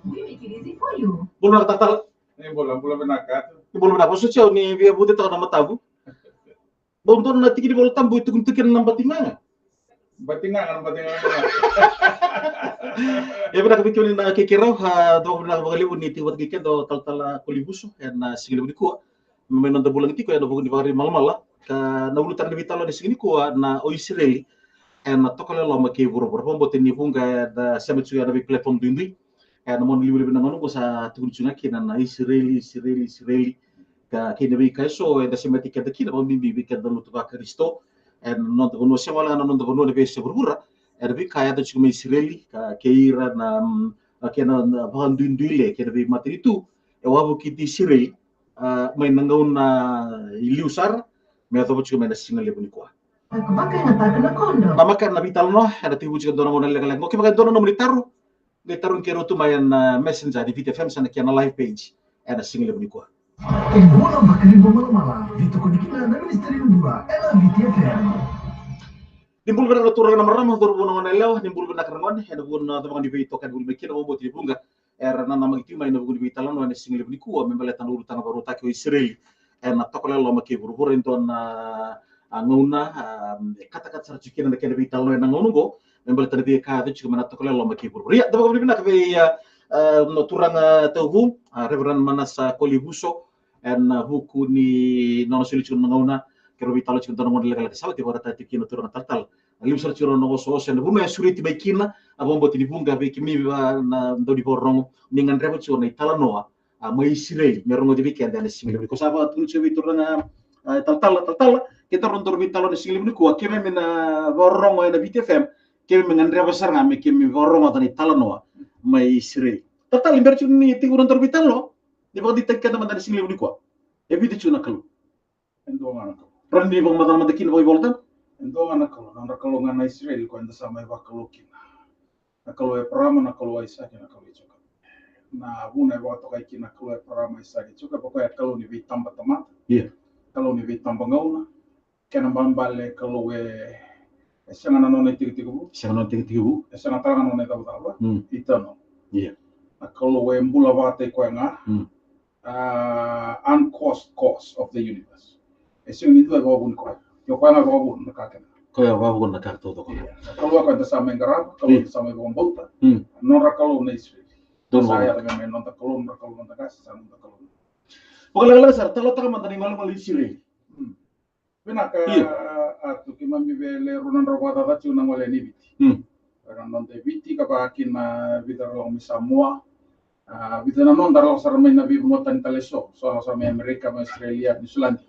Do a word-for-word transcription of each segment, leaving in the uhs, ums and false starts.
Bula vinaka talatala. Ni bula, bula vinaka. Ni bula vinaka. Vosoti au ni via vucetaka na matavu. Bau dua na tiki ni Vola Tabu e tukuni tu kina na batigaga. Batigaga, na batigaga. E vinaka vei kemuni na kekerau, a, dua vinaka vakalevu ni tiko vata kei keda o talatala Kolivuso ena siga levu nikua. Mai noda vulagi tiko ena vuku ni Vakarimalamala ka na ulutaga ni veitalanoa ena siga nikua na o Isireli ena tokalau e loma kei vuravura. Vakabauta ni vuqa eda sema tiko ena vei platform duidui. Ena mona livaliva na gauna oqo sa tukuni tiko ga kina na Isireli, Isireli, Isireli. Ka kei na veika eso eda semati keda kina, vakabibi vei keda na lotu vaKarisito ena noda vanua, sega wale ga na noda vanua, na veiyasa vuravura. Ena veika e yaco tiko mai Isireli ka kei ira na, mm, na kena, na vakaduiduile kei na veimatanitu e wavokiti Isireli, a, mai na gauna i liu sara me yacova tiko mai na siga levu nikua. Vakayagataka na kodo. Na maka na veitalanoa ena tekivu tiko e dua na gauna lekaleka. Qo kevaka e dua na nomuni taro, qai tarogi keirau tu mai ena Messenger ni Viti F M se na kena live page ena siga levu nikua. E bula vakariba malamala, veitokoni kina na Ministry ni Bula ena Viti F M. Ni bula vinaka na turaga, na marama, cauravou, na goneyalewa, ni bula vinaka ragone, ena vuku na cava ga ni veitokani voli mai kina, vakabauta ni vuqa era nanamaki tiko mai ena vuku ni veitalanoa ena siga levu nikua me baleta na ulutaga vakarautaki o Isireli ena tokalau e loma kei vuravura. E dua na, a, gauna, a, e katakata sara tiko kina na kena veitalanoa ena gauna oqo me baleta na veika e yaco tiko mai na tokalau e loma kei vuravura. Ia, da vakavinavinaka vei, a, a, na turaga tauvu, a, Reverend Manasa Kolivuso, ena vuku ni nona soli tiko na gauna keirau veitalanoa tiko ena dua na gauna lekaleka sa oti, vakaraitaka tiko kina na turaga talatala na levu sara tiko na osooso ena vanua e sureti mai kina. A, vakabauta ni vuqa vei kemuni, a, na dau ni vakarorogo, ni gadreva tiko na italanoa, a, mai Isireli me rogoci vei keda ena siga levu nikua. Sa vakatukuni tiko vei turaga, a, talatala, talatala, kedaru na daru veitalanoa ena siga levu nikua, keimami na vakarorogo ena Viti F M, keimami gadreva sara ga me keimami vakarogoca na italanoa mai Isireli. Talatala, ni bera tiko ni tekivu na daru veitalanoa, ni vakadeitaki keda mada ena siga levu nikua. E vica tiko na Kalou. E dua ga na Kalou. Rawa ni vakamacala mada kina vakaivolatabu? E dua ga na Kalou, na nodra Kalou ga na Isireli, koya eda sa mai vakalou kina. Na Kalou o Eparama, na Kalou o Aisake, na Kalou o Jekope. Na vuna e vakatokai kina na Kalou o Eparama, Aisake, Jekope, o koya e Kalou ni veitabatamata. Ia. Kalou ni veitabagauna. Kena balebale Kalou e, e sega na nona itekitekivu. Sega na nona itekitekivu. E sega tale ga na nona icavucavu. Mm. Eternal. Ia. Na Kalou e bula vakataki koya ga. Mm. A, uncaused cause of the universe. E sega ni dua e vakavuni koya. Ia o koya ga e vakavuna na ka kece. Koya e vakavuna na ka taucoko. Ia. Na Kalou koya eda sa mai qarava, Kalou eda sa mai vakabauta. Mm. Nodra Kalou na Isireli. Donu. Sa yaco me mai noda Kalou, nodra Kalou, noda qase, sa noda Kalou. Vakalekaleka sara, talanoataka mada na imalemale i Isireli. Mm. Vinaka. Io. A, tu keimami via le rua na drau vakacaca tiko na gole ni Viti. Mm. Era noda e Viti ka vaka kina vica era lako mai Samoa. A, vica na noda era lako sara mai na veivanua tani tale eso. So lako sara mai Amerika, mai Australia, New Zealand.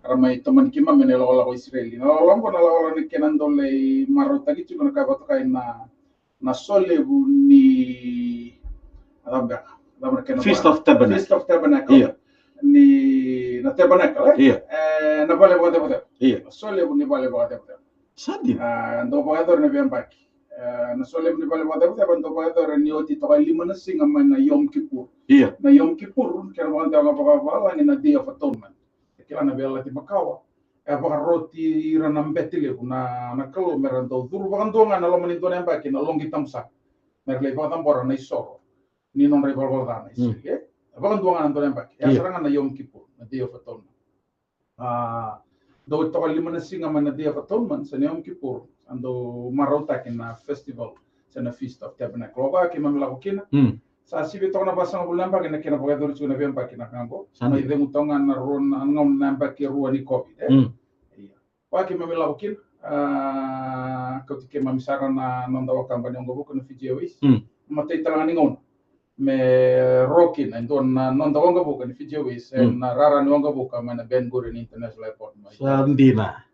Era mai tomani keimami ena ilakolako i Isireli. Na ilakolako qo na ilakolako ni kena dau lai marautaki tiko na ka e vakatokai na na solevu ni, a cava beka, a cava na kena Feast of Tabernacle. Feast of Tabernacle. Io. Ni na Tabernacle, e? Io. E, na vale vakacevaceva. Io. Na solevu ni vale vakacevaceva. Sa dina. A, dau vakayacori na veiyabaki. E, na solevu ni vale vakacevaceva dau vakayacori ni oti toka e lima na siga mai na Yom Kippur. Io. Na Yom Kippur, kena vakadewa ga vakavalagi na Day of Atonement. E kila na Veiyalayalati Makawa. E vakaroti ira na bete levu na, na Kalou me ra dau curu vakadua ga na loma ni dua na yabaki na loqi tabu sara. Me ra lai vakacabora na isoro ni nodra ivalavala ca na Isireli, e? E vakadua ga na dua na yabaki. E a sara ga na Yom Kippur, na Day of Atonement. A, dau toka lima na siga mai na Day of Atonement, se na Yom Kippur, a dau marautaki na festival, se na Feast of Tabernacle. O koya keimami lako kina. Mm. Sa sivi toka na vasagavulu na yabaki na kena vakayacori tiko na veiyabaki na ka qo. Sa dina. Mai cegu toka ga na rua na, na gauna na yabaki rua ni COVID, e? Mm. Ia. Koya keimami lako kina, a, kauti keimami sara na noda wakaba ni waqavuka na Fiji Airways. Mm. Matai tale ga ni gauna me ro kina e dua na noda waqavuka ni Fiji Airways, mm, ena rara ni waqavuka mai na Ben Gurion International Airport mai. Sa dina.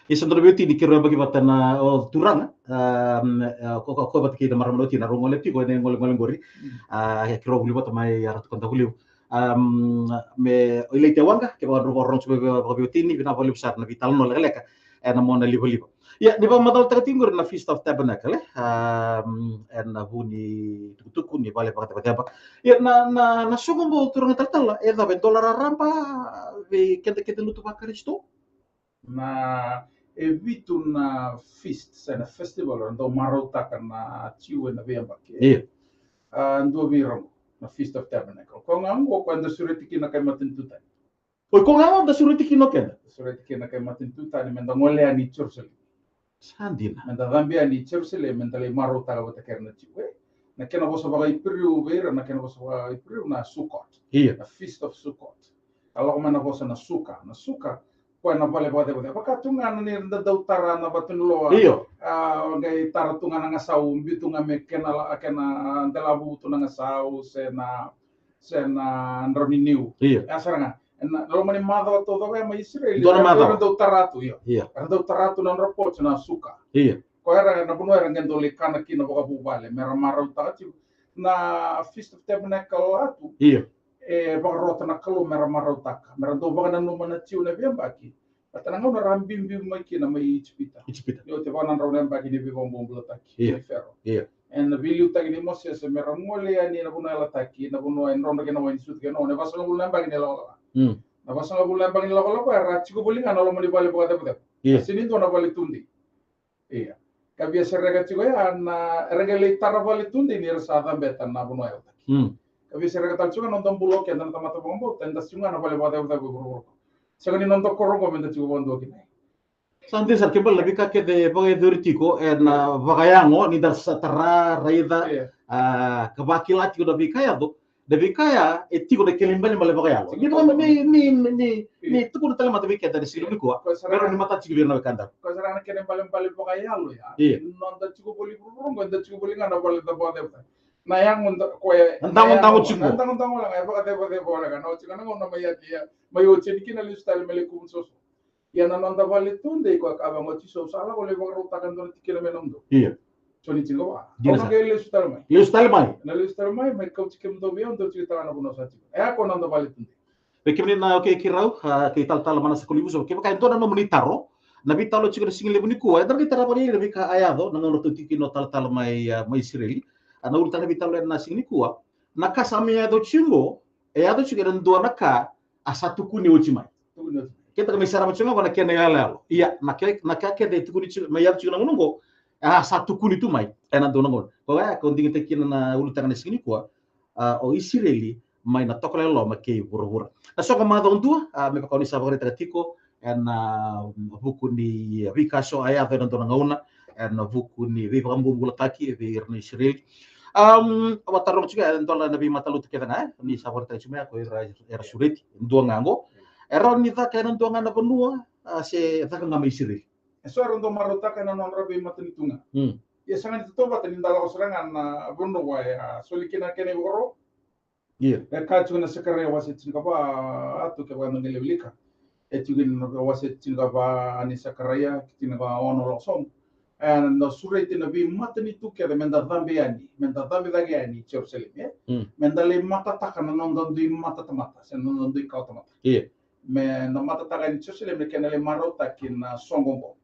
Isa dua na veiwatini keirau yabaki vata na, o turaga, um, e, ko, ko, ko vata kei na marama na watina, rau gole tiko ena golegole qori. Mm. A, keirau vuli vata mai Ratu Kadavulevu. Um, me o Ilaite Waqa, kevaka drau vakarorogo tiko vei, vakaveiwatini, vinaka vakalevu sara na veitalanoa lekaleka ena mona livaliva. Ia, ni vakamacalataka tiko qori na Feast of Tabernacle, e? Um, ena vu ni tukutuku ni vale vakacevaceva. Ia, na, na, na soqo qo turaga talatala, e cava, e dola raraba vei keda, keda lotu vaKarisito? Na, e vitu na feast, se na festival, era dau marautaka na Jiu ena veiyabaki. Io. a, dua vei ira qo, na Feast of Tabernacle. Koya ga qo, koya da sureti kina kai matanitu tani. O koya ga qo da sureti kina o keda. Sureti kina kai matanitu tani, me da gole yani i Jerusalemi. Sa dina. Me da cabe yani i Jerusalemi, me da lai marautaka vata kei ira na Jiu, e. Na kena vosa vakaIperiu vei ira, na kena vosa vakaIperiu na Sukkot. Ia. Na Feast of Sukkot. A lako mai na vosa na suka, na suka, koya na vale vakacevaceva. Vaka tu ga na ni da dau tara na vatu ni loa. Io. A, qai tara tu ga na gasau, biu tu ga me kena la-, kena, a, delavu tu na gasau, se na, se na drau ni niu. Io. E a sara ga. E na loma ni macawa taucoko ya mai Isireli. Dua na macawa. Era dau tara tu, io. Io. Era dau tara tu na nodra pots na suka. Io. Koya era na vanua era qai dau lai kana kina vakavuvale, me ra marautaka tiko. Na Feast of Tabernacle a tu. Io. E vakarota na Kalou me ra marautaka. Me ra dau vakananuma na Jiu na veiyabaki. Baleta na gauna ra biubiu mai kina mai Ijipita. Ijipita. Ni oti e va na drau na yabaki ni veivakabobulataki. Io. Nei Fero. Io. E na veiliutaki nei Mosese me ra gole yani na vanua yalataki, na vanua e drodro kina na wai ni sucu kei na ono, e vasagavulu na yabaki ni lakolako. Mm. Na vasagavulu na yabaki ni lakolako, era tiko voli ga na loma ni vale vakacevaceva. Io. Sega ni dua na vale tudei. Ia. Ka via sereka tiko ya na, era qai lai tara vale tudei ni ra sa cabeta na vanua yalataki. Mm. Ka via sereka tale tiko na noda bula o keda na tamata vakabauta, eda tiko ga na vale vakacevaceva e vuravura. Sega ni noda koro qo me da tiko vakadua kina. Sa dina sara, kena ibalebale na veika kece e vakayacori tiko e na vakayago ni da sa tara, raica, ia, a, ka vakila tiko na veika e yaco. Na veika ya e tiko na kena ibalebale vakayalo. Ni, ni, ni, ni, ni, ia, tukuna tale mada vei keda ena siga nikua. Koya sara, me rawa ni matata tiko vei ira na wekada. Koya sara na kena ibalebale vakayalo ya. Ia. Noda tiko voli vuravura qo, eda tiko voli ga na vale vakacevaceva. Na yago da, koya, na dagodago tiko, na dagodago ga e vakacevaceva wale ga. Na oti ga na gauna mai oti ya, mai oti yani kina lesu tale me lai kuvu soso. Ia na noda vale tudei koya ka vaqo, Jisu, au sa lako lai vakarautaka e dua na tikina me nomudou. Ia. Joni tinikava. Dina sara. Au na qai lesu tale mai. Lesu tale mai. Na lesu tale mai, mai kauti kemudou vei au, dou tiko tale ga na vanua sa tiko. E a koya na noda vale tudei. Vei kemuni na, okay, keirau, a, kei Talatala Manasa Kolivuso, kevaka e dua na nomuni taro, na veitalanoa tiko ena siga levu nikua, eda na qai tara vakalailai na veika a yaco, na gauna ratou tiko kina o talatala mai, a, mai Isireli. A, na ulutaga ni veitalanoa ena siga nikua, na ka sa mai yaco tiko qo, e yaco tiko ena dua na ka a sa tukuni oti mai. Tukuni oti mai. Keda ka mai sarava tiko ga na kena iyaloyalo. Ia, na ke-, na ka kece e tukuni tiko, mai yaco tiko na gauna oqo, a sa tukuni tu mai ena dua na gauna. Koya, ko digitaki kina na ulutaga ni siga nikua, a, o Isireli mai na tokalau e loma kei vuravura. Na soqo macawa dua, a, me vaka o ni sa vakaraitaka tiko, ena, a, vuku ni veika eso a yaco ena dua na gauna, ena vuku ni veivakabobulataki vei ira na Isireli. Am, au a taroga tiko e dua na veimatalotu kece ga, e, ni sa vakaraitaka tiko mai, ko ira era sureti, dua ga oqo. E rawa ni caka ena dua ga na vanua, a, se caka ga mai Isireli? E so era dau marautaka ena nodra veimatanitu ga. Hmm. Ia sega ni tautauvata ni da lako sara ga na vanua e a soli kina na kena ivakaro. Ia. E kaya tiko na Sakaraia wase tinikava, a tu kevaka da qai lai wilika. E tiko kina na wase tinikava ni Sakaraia, tinikaono lako sobu. E na sureti na veimatanitu kece me da cabe yani, me da cabe cake yani i Jerusalemi, e? Mm. Me da lai matataka na noda dui matatamata, se na noda dui kawatamata. Ia. Me na matataka yani i Jerusalemi, na kena lai marautaki na soqo oqo.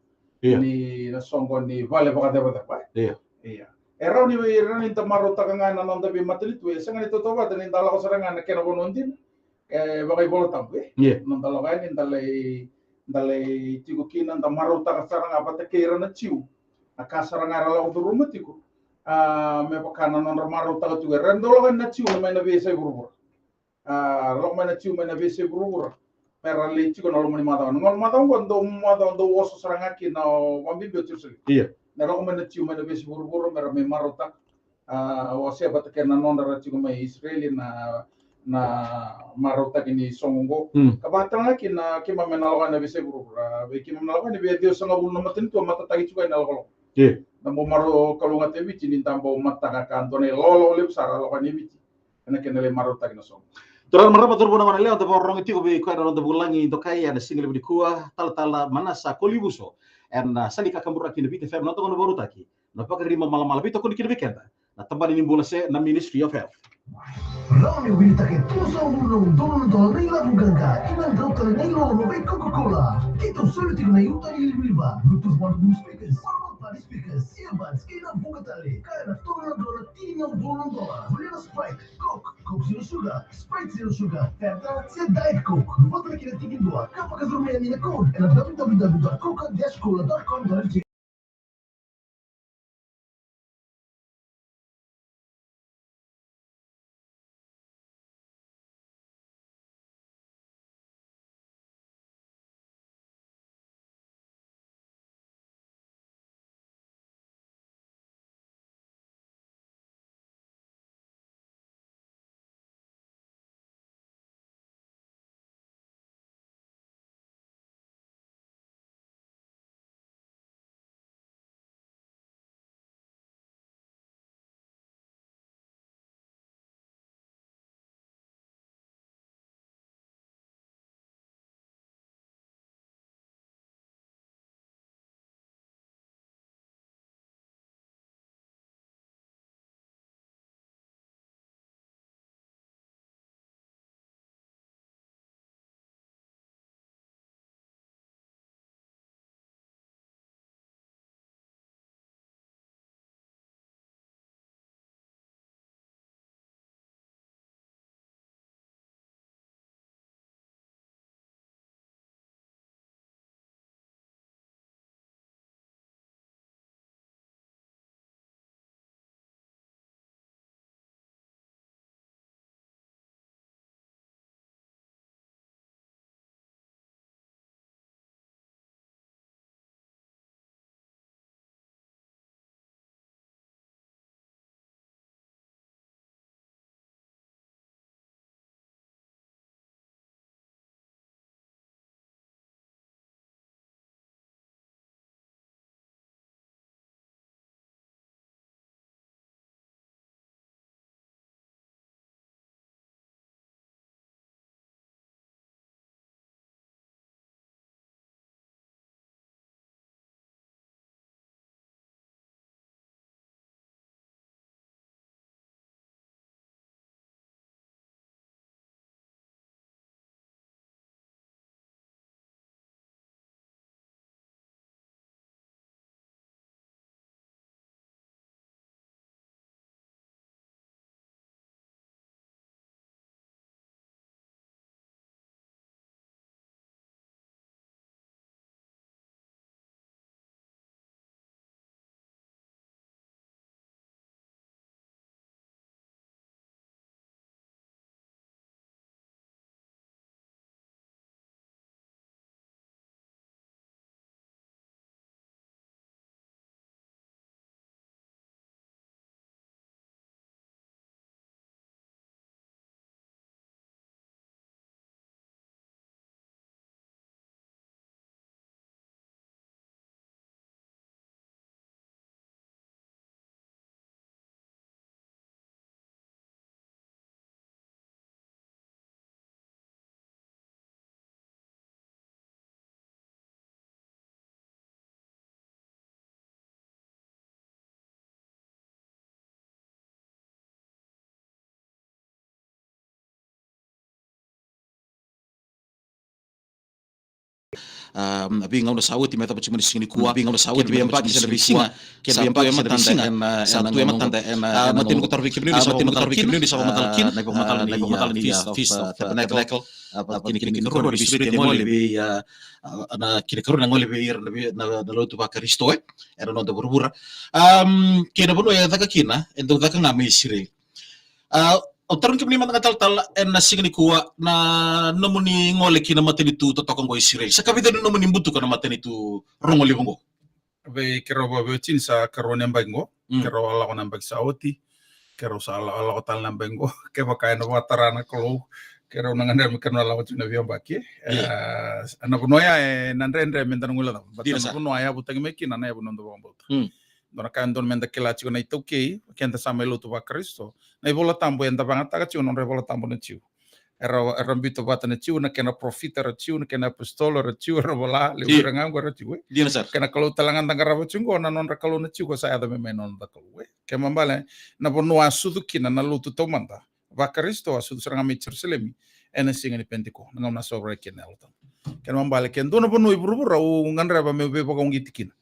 Ia. Ni na soqo ni vale vakacevaceva, e? Ia. Ia. E rawa ni, e rawa ni da marautaka ga na noda veimatanitu, e sega ni tautauvata ni da lako sara ga na kena vanua dina. E, vakaivolatabu, e? Ia. Noda lako yani, da lai, da lai tiko kina, da marautaka sara ga vata kei ira na Jiu. Na ka sara ga era lako curuma tiko. A, me vaka na nodra marautaka tiko, era dau lako yani na Jiu mai na veiyasai vuravura. A, lako mai na Jiu mai na veiyasai vuravura. Me ra lai tiko na loma ni macawa. Na loma ni macawa oqo, dau macawa, dau oso sara ga kina, vakabibi o Jerusalemi. Ia. Me lako mai na Jiu mai na veiyasai vuravura, me ra mai marautaka. A, wasea vata kei na nodra ra tiko mai Isireli na, na marautaki ni soqo oqo. Mm. Ka vaka tale ga kina keimami na lako yani na veiyasai vuravura. Vei keimami na lako yani, vei ciwasagavulu na matanitu a matataki tiko ena ilakolako. Ia. Da bau marau kalougata e Viti ni da bau matataka ka dua na ilakolako levu sara lako yani e Viti. Ena kena lai marautaki na soqo. Turaga, marama, cauravou, na goneyalewa, da vakarorogo tiko vei koya na noda vulagi dokai ena siga levu nikua, Talatala Manasa Kolivuso. Ena, a, sala ni kakaburaki na Viti F M, na noda gauna vakarautaki na Vakaribamalamala, veitokoni kina vei keda na Tabana ni Bula se na Ministry of Health. Rawa ni wilitaka e tolusagavulu na udolu na dola na ilavo qaqa ki na drau tale na iloloma vei Coca-Cola. Keitou soli tiko na iuta ni livaliva, Bluetooth waterproof speakers, portable party speakers, earbuds, kei na vuqa tale. Ka ena tolu na drau na tini na udolu na dola. Volia na Sprite, Coke, Coke Zero Sugar, Sprite Zero Sugar, Fanta, se Diet Coke. Luvata na kena tikidua, ka vakacuruma yani na code ena w w w dot coca dash cola dot com dot f g. A veigauna sa oti me cava tiko mai na siga nikua, veigauna sa oti me cava tiko mai na siga nikua, kei na veiyabaki sa tu e matada ena, sa tu e matada ena, a mateni ko taro vei kemuni ni sa vakamacala kina, na ivakamacala ni Feast of Tabernacle. A vata kina kei na rua na veisureti e gole vei, a na kina karua na gole vei ira na lotu vaKarisito e, ena noda vuravura. A kei na vanua e caka kina, e dau caka ga mai Isireli. A, au tarogi kemuni mada ga talatala ena siga nikua, na nomuni gole ki na matanitu totoka oqo Isireli, sa ka vica ni nomuni butuka na matanitu rogo levu oqo? Vei keirau vakaveiwatini sa karua na yabaki oqo, keirau a lako na yabaki sa oti, keirau sa la-, a lako tale na yabaki oqo. Kevaka ena vakatara na Kalou, keirau na gadreva me keirau na lako tiko na veiyabaki. E, na vanua ya ena dredre meda na guilecava, baleta na vanua e yavutaki mai kina na yavu ni noda vakabauta. Dua na ka e dodonu meda kila tiko na iTaukei, keda sa mai lotu vaKarisito, na iVola Tabu eda vagataka tiko na nodra iVola Tabu na Jiu. Era, era biuta vata na Jiu, na kena parofita era Jiu, na kena apositolo era Jiu, era vola, levu ira ga oqo era Jiu e. Dina sara. Kena Kalou tale ga da qarava tiko oqo, na nodra Kalou na Jiu ko sa yaco mai, mai na noda Kalou e. Kena ibalebale na vanua a sucu kina na lotu taumada vaKarisito, a sucu sara ga mai Jerusalemi ena siga ni Penitiko, na gauna a sovaraki kina na Yalo Tabu. Kena ibalebale ke dua na vanua i vuravura au gadreva meu veivakauqeti kina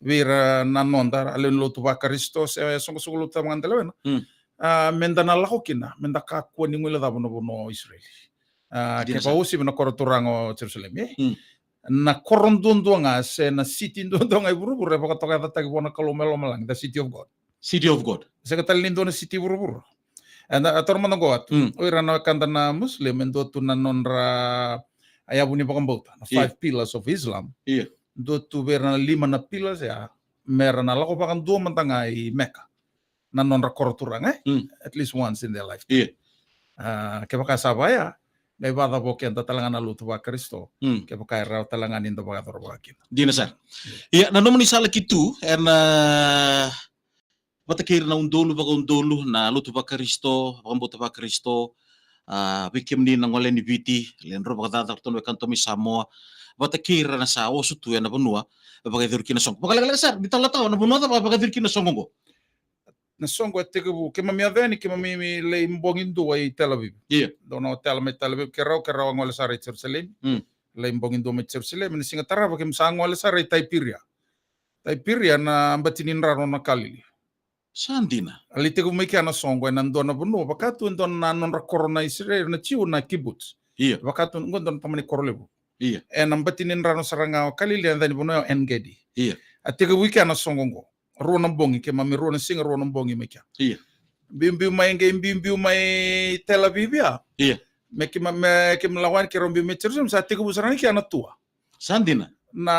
vei ira na noda lewe ni lotu vaKarisito se soqosoqo lotu cava ga da lewena, a meda na lako kina, meda kakua ni guilecava na vanua o Isireli. A ke vakauasivi na koro turaga o Jerusalemi e, na koro duadua ga se na siti duadua ga i vuravura e vakatokayacataki vua na Kalou mai lomalagi, the city of God. City of God. Sega tale ni dua na siti i vuravura. Eda, a taura mada oqo, o ira na wekada na Muslim e dua tu na nodra, a yavu ni vakabauta, na five pillars of Islam. Dua tu vei ira na lima na pillars ya, mera na lako vakadua mada ga i Mecca, na nodra koro turaga e, at least once in their life. A kevaka sa vaya, qai vakacava o keda tale ga na lotu vaKarisito, kevaka e rawa tale ga ni da vakayacora vakakina. Dina sara. Ia, na nomuni sa laki tu ena vata kei ira na udolu vakaudolu na lotu vaKarisito, vakabauta vaKarisito, a vei kemuni na gole ni Viti, le drau vakacaca, ratou na wekana tu mai Samoa, vata kei ira na sa oso tu ena vanua vakayacori kina na soqo. Vakalekaleka sara, ni talatala, na vanua cava vakayacori kina na soqo oqo? Na soqo e tekivu, keimami yaco yani, keimami lai bogi dua i Tel Aviv. Ia. Dua na otela mai Tel Aviv, keirau, keirau a gole sara i Jerusalemi. Lai bogi dua mai Jerusalemi, na siga tarava keimami sa gole sara i Taiperia. Taiperia na bati ni drano na Kalili. Sa dina. A lai tekivu mai kea na soqo ena dua na vanua, vaka tu e dua na nodra koro na Isireli, na Jiu na kibbutz. Ia. Vaka tu oqo dua na tamani koro levu. Ia. Ena bati ni drano sara ga o Kalili, e yaca ni vanua ya o En Gedi. Ia. A tekivu i kea na soqo oqo. Rua na bogi, keimami rua na siga, rua na bogi mai kea. Ia. Biubiu mai qai, biubiu mai Tel Aviv ya. Ia. Me keimami, me keimami lako yani keirau biu mai Jerusalemi, sa tekivu sara ga i kea na tour. Sa dina. Na,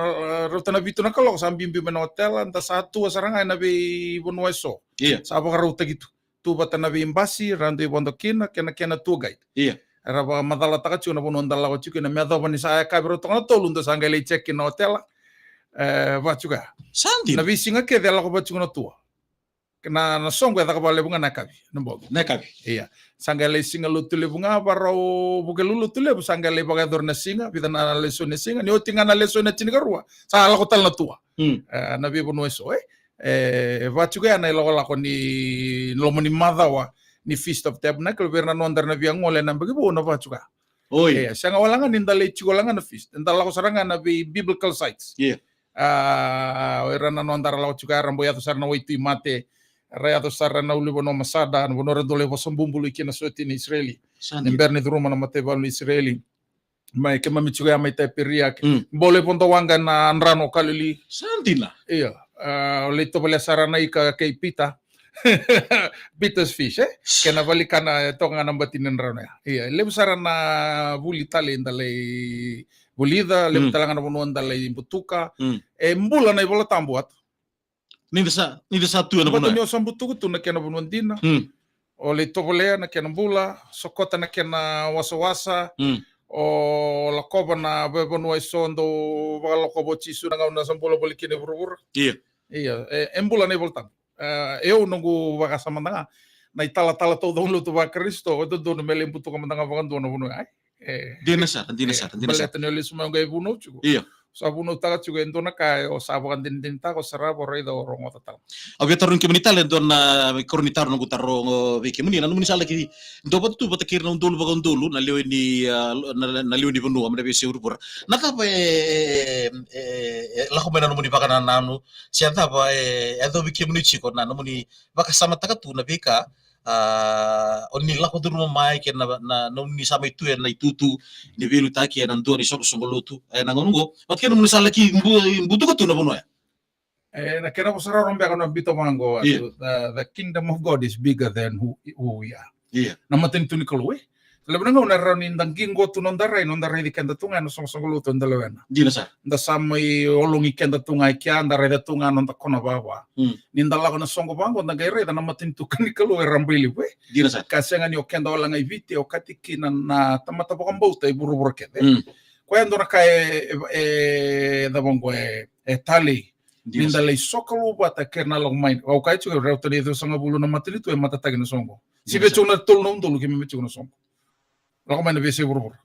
e, rauta na vitu na kaloko sa biubiu mai na otela, da sa tour sara ga ena veivanua eso. Ia. Sa vakarautaki tu. Tu vata na veibasi, ra dui vodo kina, kei na, kei na tour guide. Ia. Era vakamacalataka tiko na vanua da lako tiko kina, me yacova ni sa yakavi rauta ga na tolu, da sa qai lai check in na otela. E, vaka tiko ya. Sa dina. Na veisiga kece e lako vaka tiko na tour. Na, na soqo e caka vakalevu ga na yakavi, na bogi. Na yakavi. Ia. Sa qai lai siga Lotulevu ga, vakarau Vukelulu, Lotulevu, sa qai lai vakayacori na siga, vica na lesoni na siga, ni oti ga na lesoni na tinikarua, sa lako tale na tour. E, na veivanua eso, e. E, vaka tiko ya na ilakolako ni loma ni macawa ni Feast of Tabernacle, vei ira na noda era na via gole ena yabaki vou, na vaka tiko ya. Oi. E, sega wale ga ni da lai tiko wale ga na feast, da lako sara ga na vei biblical sites. Ia. A, o ira na noda ra lako tiko ya, ra bau yaco sara na waitui mate, ra yaco sara na ulunivanua o Masada, na vanua ra dau lai vosa bubului kina na sotia ni Isireli. Sa dina. Ni bera ni curuma na mataivalu ni Isireli. Mai keimami tiko ya mai Taiperia, bau lai vodo waqa ena drano o Kalili. Sa dina. Ia. A, lai tovolea sara na ika kei Pita. Peter's fish, e? Kena valenikana e toka ga na bati ni drano ya. Ia, levu sara na vuli tale da lai vulica, levu tale ga na vanua da lai butuka. E bula na iVola Tabu, Atu. Ni da sa, ni da sa tu ena vanua ya. Ni o sa butuka tu na kena vanua dina. O lai tovolea na kena bula, sokota na kena wasawasa, o lakova na veivanua eso dau vakalokova o Jisu na gauna sa bula voli kina i vuravura. Ia. Ia, e, e bula na iVola Tabu. E, e au noqu vakasama mada ga, na italatala taucoko ni lotu vaKarisito, e dodonu me lai butuka mada ga vakadua na vanua ya. E. Dina sara, dina sara, dina sara. Baleta ni o lesu mai o qai vunau tiko. Ia. Sa vunautaka tiko e dua na ka o sa vakadinadinataka, o sarava, o raica, o rogoca tale. Au via tarogi kemuni tale e dua na ikarua ni taro, noqu taro vei kemuni, na nomuni sa laki duavata tu vata kei ira na udolu vakaudolu na lewe ni, ah, na, na lewe ni vanua mai na veiyasai vuravura. Na cava e, e, e, e lako mai na nomuni vakanananu, se a cava e, e yacovi kemuni tiko na nomuni vakasamataka tu na veika, ah, o ni lako curuma mai kei na, na, na nomuni sa mai tu ena itutu ni veiliutaki ena dua na isoqosoqo lotu ena gauna oqo, vata kei na nomuni sa laki bu-, butuka tu na vanua ya. E, na kena vosa raraba beka na biuta vaqo, Atu, the, the kingdom of God is bigger than who, who we are. Io. Na matanitu ni Kalou, e. Levu na gauna e rawa ni da qiqo tu noda rai, noda raici keda tu ga ena soqosoqo lotu eda lewena. Dina sara. Da sa mai ologi keda tu ga i kea, da raica tu ga noda kona vava. Mm. Ni da lako ena soqo vaqo, da qai raica na matanitu ka ni Kalou e rabailevu, e. Dina sara. Ka sega ni o keda wale ga i Viti, e okati kina na tamata vakabauta e vuravura kece. Mm. Koya e dua na ka e, e, e, cava oqo, e, e talei. Dina sara. Ni da lai sokalou vata kei ira na lako mai. Au kaya tiko, e rauta ni ciwasagavulu na matanitu e matataki ena soqo. Dina sara. Sivia tiko na tolu na udolu keimami tiko ena soqo. Lako mai na veiyasai vuravura.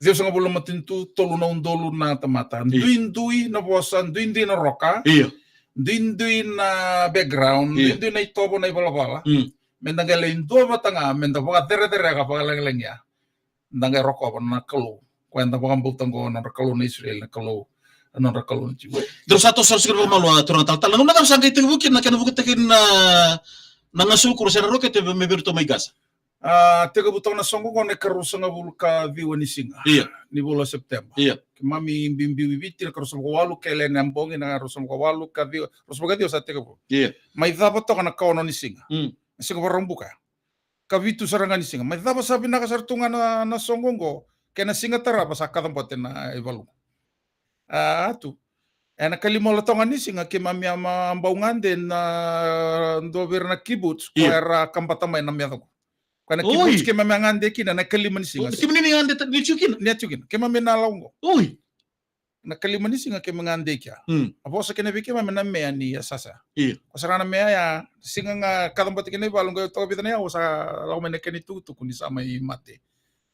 Ciwasagavulu na matanitu, tolu na udolu na tamata. Io. Duidui na vosa, duidui na roka. Io. Duidui na background, io, duidui na itovo, na ivalavala. Mm. Meda qai lai duavata ga, meda vakacerecereka, vakalagilagi ya. Da qai rokova na Kalou. Koya eda vakabauta oqo, na nodra Kalou na Isireli, na Kalou, na nodra Kalou na Jiu. Drau sa toso sara tiko vakamalua, turaga talatala. Na gauna cava sa qai tekivu kina na kena vukataki na, na gasolo kuro se na rokete me vei iratou mai Gaza? A, tekivu toka na soqo oqo na ikaruasagavulu ka ciwa ni siga. Io. Ni vula o September. Io. Keimami biubiu i Viti na ikaruasagavulu ka walu, kele ena bogi na ikaruasagavulu ka walu, ka ciwa, ruasagavulu ka ciwa sa tekivu. Io. Mai cava toka na ikaono ni siga. Mm. Na siga Vakaraubuka. Ikavitu sara ga ni siga. Mai cava sa vinaka sara tu ga na, na soqo oqo. Kei na siga tarava sa kacabote na ivalu. A, Atu. Ena ikalima wale toka ga ni siga keimami a bau gade ena dua vei ira na kibbutz, io, koya era kabata mai na meca qo. Koya na kibbutz, oi, keimami a gade kina na ikalima ni siga. O, kemuni ni gade ta-, ni tiko kina? Ni a tiko kina. Keimami na lako qo. Oi. Na ikalima ni siga keimami gade kea. Mm. A vosa kina vei keimami na meya ni yasayasa. Io. Koya sara na meya ya, siga ga kacabote kina ivalu qo, toka vica na aua sa lako mai na kena itukutuku ni sa mai mate.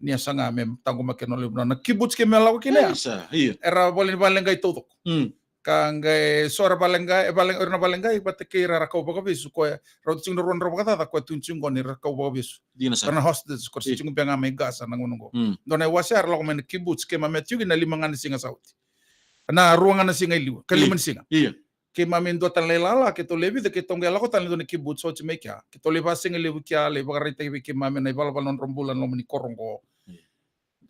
Ni a saga me taqomaki na levu na, na kibbutz keimami a lako kina ya. Isa, io. Era vale, valeqai taucoko. Mm. Ka qai so era valeqai, e vale, era na valeqai vata kei ira ra kau vakavesu, koya rauta tiko na rua na drau vakacaca, koya tukuni tiko qo ni ra kau vakavesu. Dina sara. Era na hostages, koya, io, tiko beka ga mai Gaza na gauna qo. Mm. Dua na iwase era lako mai na kibbutz, keimami a tiko kina na lima ga na siga sa oti. Na rua ga na siga i liu, ikalima ni siga. Io. Keimami dua tale na ilala, keitou lewe vica, keitou qai lako tale ena dua na kibbutz oti mai kea. Keitou lai vasigalevu kea, lai vakaraitaki vei keimami na ivalavala ni nodra bula ena loma ni koro qo. Io.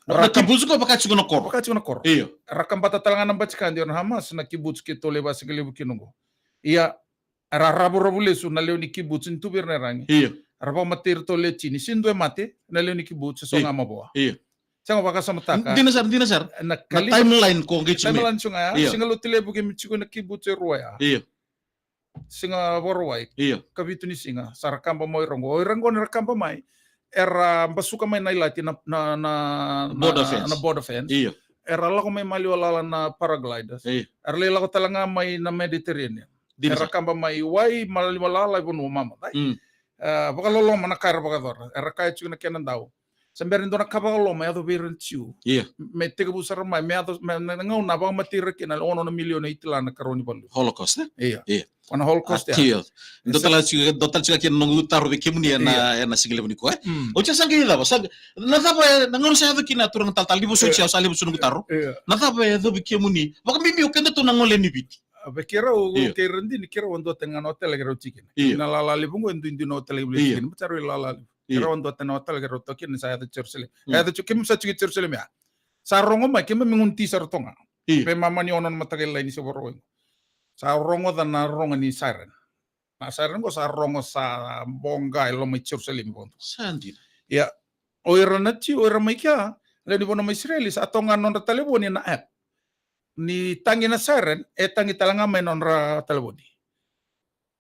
Na, ra na kam-, kibbutz qo vaka tiko na koro. Vaka tiko na koro. Io. Ra kabata tale ga na batikadi o ira na Hamas na kibbutz keitou lai vasigalevu kina qo. Ia, ra ravuravu lesu na lewe ni kibbutz ni tu vei ira na iyaragi. Io. Ra vakamatei iratou le tini. Sega ni dua e mate na lewe ni kibbutz, e so, io, ga mavoa. Io. Sega, vakasamataka. Dina sara, dina sara. Na, na kali-, timeline qo qai tiko mai. Timeline tiko ga ya. Io. Siga Lotulevu keimami tiko na kibbutz e rua ya. Io. Siga Vakarauwai. Io. Ikavitu ni siga. Sa ra kaba mai o ira qo. O ira qo ni ra kaba mai, era basuka mai na ilati na, na, na, na border fence. Na border fence. Io. Era lako mai maliwa lala na paragliders. Io. Era lai lako tale ga mai na Mediterranean. Dina sara. Era kaba mai wai, maliwa lala i vanua mamaca. Mm. E, vakaloloma na ka era vakayacora. Era kaya tiko na kena dau. Sa bera ni dua na ka vakaloloma e yaco vei ira na Jiu. Io. Me tekivu sara mai, me yaco, me, na, na gauna a vakamatei ira kina na ono na milioni o Itila na ikarua ni valu. Holocaust, e? Io. Io. Ko na Holocaust ya. Io. Dua tale tiko, dua tale tiko kina noqu taro vei kemuni ena, io, ena sigalevu nikua, e? Mm. Oti ya sa qai cava, sa, na cava, e, na gauna sa yaco kina, turaga talatala, ni vosoti, io, au sa levu sara noqu taro. Io. Na cava e yacovi kemuni? Vakabibi o kedatou na gone ni Viti. A, vei keirau, io, kei Radini, keirau a duatani ga na otela keirau tiko kina. Io. Na lala levu qo e duidui na otela keirau tiko kina. Io. Baleta rau i lala levu. Io. Keirau a duatani na otela keirau toka kina ni sa yaco i Jerusalemi. Mm. Yaco tiko, keimami sa tiko i Jerusalemi ya. Sa rogo mai, keimami gunu ti sara toka ga. Io. Veimama ni ono na mataka lailai ni siga Vakarauwai qo. Sa rogoca na rogo ni siren. Na siren qo sa rogo sa boqa e loma i Jerusalemi vakadua. Sa dina. Ia, o ira na Jiu, o ira mai kea, lewe ni vanua mai Isireli, sa toka ga na nodra talevoni na app. Ni tagi na siren, e tagi tale ga mai na nodra talevoni.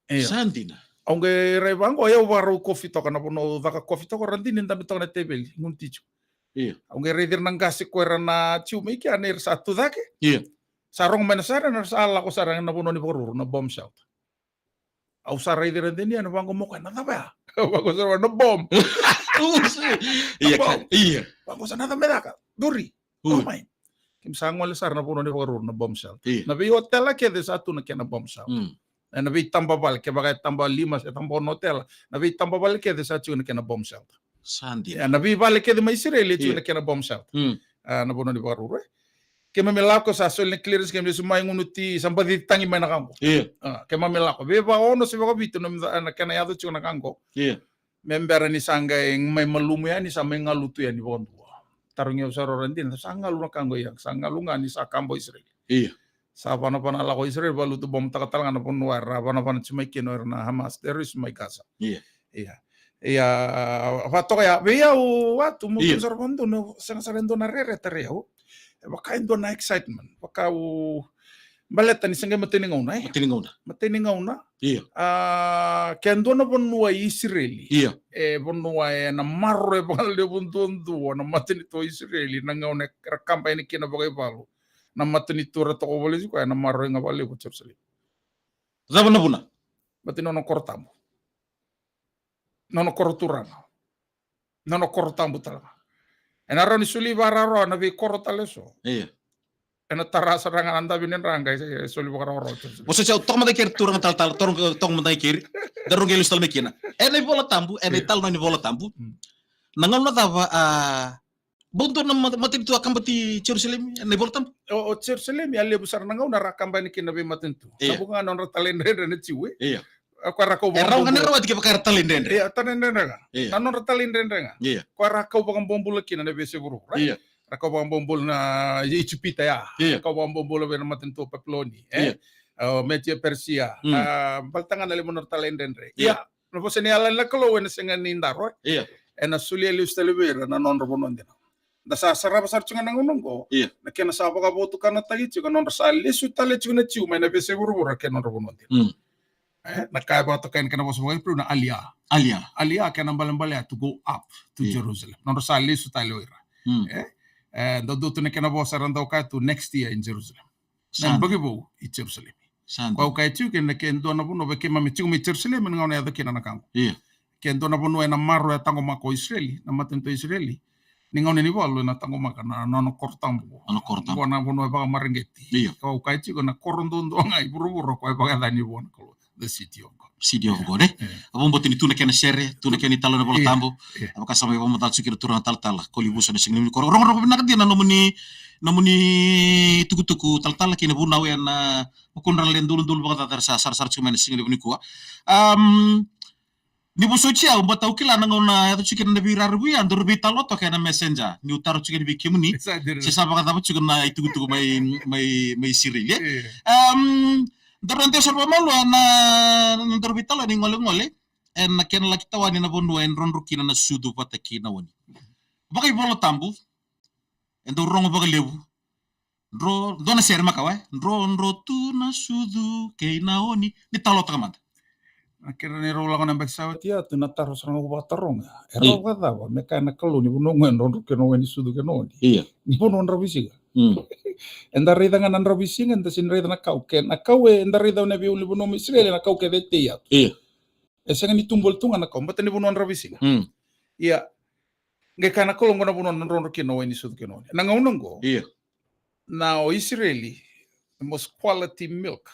Io. Sa dina. Au qai rai vaqo, au vakarau kofi toka na vanua au caka kofi toka, Radini, dabe toka na teveli, gunu ti tiko. Io. Au qai raici ira na qase ko ira na Jiu mai kea, ni ra sa tu cake. Io. Sa rogo mai na siren, ra sa lako sara na vanua ni vakaruru, na bomb shelter. Au sa raici Radini, ena vaqo mo koya, na cava ya? Vaqo sara na bomb. Io, na bomb. Io. Vaqo sa na cava me caka? Duri. Ui. Lako mai. Keimami sa gole sara na vanua ni vakaruru na bomb shelter. Io. Na veiotela kece sa tu na kena bomb shelter. Mm. E, na veitaba vale, kevaka e taba lima se taba ono otela, na veitaba vale kece sa tiko na kena bomb shelter. Sa dina. E, na veivale kece mai Isireli e tiko, io, na kena bomb shelter. Mm. A, na vanua ni vakaruru, e. Keimami lako, sa soli na clearance, keimami lesu mai, gunu ti, sa baci tagi mai na ka qo. Io. A, keimami lako. Veivakaono se vakavitu na, na kena yaco tiko na ka qo. Io. Me bera ni sa qai mai malumu yani, sa mai galu tu yani vakadua. Tarogi au sara o ira dina, sa galu na ka qo? Ia, sa galu ga ni sa kaba o Isireli. Io. Sa vanavana lako o Isireli, valutu bombtaka tale ga na vanua era vanavana tiko mai kina o ira na Hamas terrorist mai Gaza. Io. Ia. Ia, vakatoka ya, vei au, Watu, meu, io, tukuna sara vakadua, na sega sara e dua na rere e tarai au. E vaka e dua na excitement, vaka au, baleta ni se qai matai ni gauna, e? Matai ni gauna. Matai ni gauna. Io. A, ke dua na vanua i Isireli. Io. E vanua ena maroroya vakalevu duadua na matanitu o Isireli, na gauna era kaba yani kina vakaivalu na matanitu era toka voli tiko, ena maroroya ga vakalevu o Jerusalemi. Cava na vuna? Baleta ni nona koro tabu. Nona koro turaga. Nona koro tabu tale ga. Ena rawa ni soli vakararawa na veikoro tale eso. Io. Ena tara sara ga na davi ni dra qai soli vakararawa. Vosoti au, toka mada keri turaga talatala, toka, toka mada keri. Daru qai lesu tale mai kina. Ena iVola Tabu, ena, io, italanoa ni Vola Tabu. Mm. Na gauna cava, a, bau dua na ma-, matanitu a kabati Jerusalemi, ena iVola Tabu? O, o Jerusalemi, a levu sara na gauna ra kaba yani kina na veimatanitu. Io. Sa vuqa ga na nodra talaidredre na Jiu, e? Io. A, koya ra kau, e, rawa ga ni vakabobula, rawati kevaka era talaidredre. Io, talaidredre ga. Io. Na nodra talaidredre ga. Io. Koya ra kau vakabobula kina na veiyasai vuravura, e? Io. Ra kau vakabobula na Ijipita ya. Io. Ra kau vakabobula vei na matanitu o Papiloni, e? Io. O Media Persia. Mm. A, baleta ga na levu na nodra talaidredre. Io. Ia, na vosa ni yalayala ni Kalou ena sega ni daro, e? Io. Ena solia lesu tale vei ira na nodra vanua dina. Da sa sarava sara tiko ga na gauna oqo. Io. Na kena sa vakavotukanataki tiko, nodra sa lesu tale tiko na Jiu mai na veiyasai vuravura ki na nodra vanua dina. Mm. E, na ka e vakatokai ena kena vosa vakaIperiu na aliyah. Aliyah. Aliyah kena ibalebale ya to go up to, io, Jerusalem. Nodra sa lesu tale o ira. Mm. E, e, dau dua tu na kena vosa era dau kaya tu, next year in Jerusalem. Na, sa, yabaki vou i Jerusalemi. Sa dina. Koya au kaya tiko kina, ke dua na vanua, vei keimami tiko mai Jerusalemi, na gauna e yaco kina na ka qo. Io. Ke dua na vanua ena maroroya, taqomaka o Isireli, na matanitu o Isireli, ni gauna ni valu ena taqomaka na, na nona koro tabu. Nona koro tabu. Qo na vanua e vakamareqeti. Io. Koya au kaya tiko, na koro duadua ga i vuravura koya e vakayacani vua na Kalou. The city of God. City of, io, God, e? Io. A vakabauta ni tu na kena sere, tu na kena italanoa ni Vola, io, Tabu. Io. A vaka sa mai vakamacala tiko kina turaga talatala, Kolivusa, na siga ni koro. Rogorogo vinaka dina na nomuni, nomuni tukutuku talatala kei na vunau ena vukudra na lewe duludulu vakacaca era sa sarasara tiko mai na siga levu nikua. Am, ni vosoti au, baleta au kila na gauna e yaco tiko kina na veiraravi ya, daru veitalanoa toka ena Messenger. Niu taro tiko yani vei kemuni. Sa dina. Se sa vakacava tiko na itukutuku mai, mai, mai Isireli, e? Io. Am, Daru na dewa sara vakamalua na, na daru veitalanoa ni golegole ena kena laki tawani na vanua e drodro kina na sucu vata kei na oni. Vakaivolatabu, e dau rogo vakalevu. Dro, dua na sere makawa, e? Drodro tu na sucu kei na oni. Ni talanoataka mada. Na kena ni rau lako na yabaki sa oti ya, tu na taro sara ga au vakataroga. E, io, rawa vakacava me kaya na Kalou ni vanua qo e drodro kei na oni, sucu kei na oni? Io. Ni vanua dravuisiga. Mm. Eda raica ga na dravuisiga, eda sega ni raica na kau. Ke na kau eda raica na veiulunivanua mai Isireli, na kau kece e tei ya tu. Io. E sega ni tubu voli tu ga na kau, baleta ni vanua dravuisiga. Mm. Ia, qai kaya na Kalou qo na vanua na drodro kina na wai ni sucu kei na oni. Na gauna qo, io, na o Isireli, the most quality milk.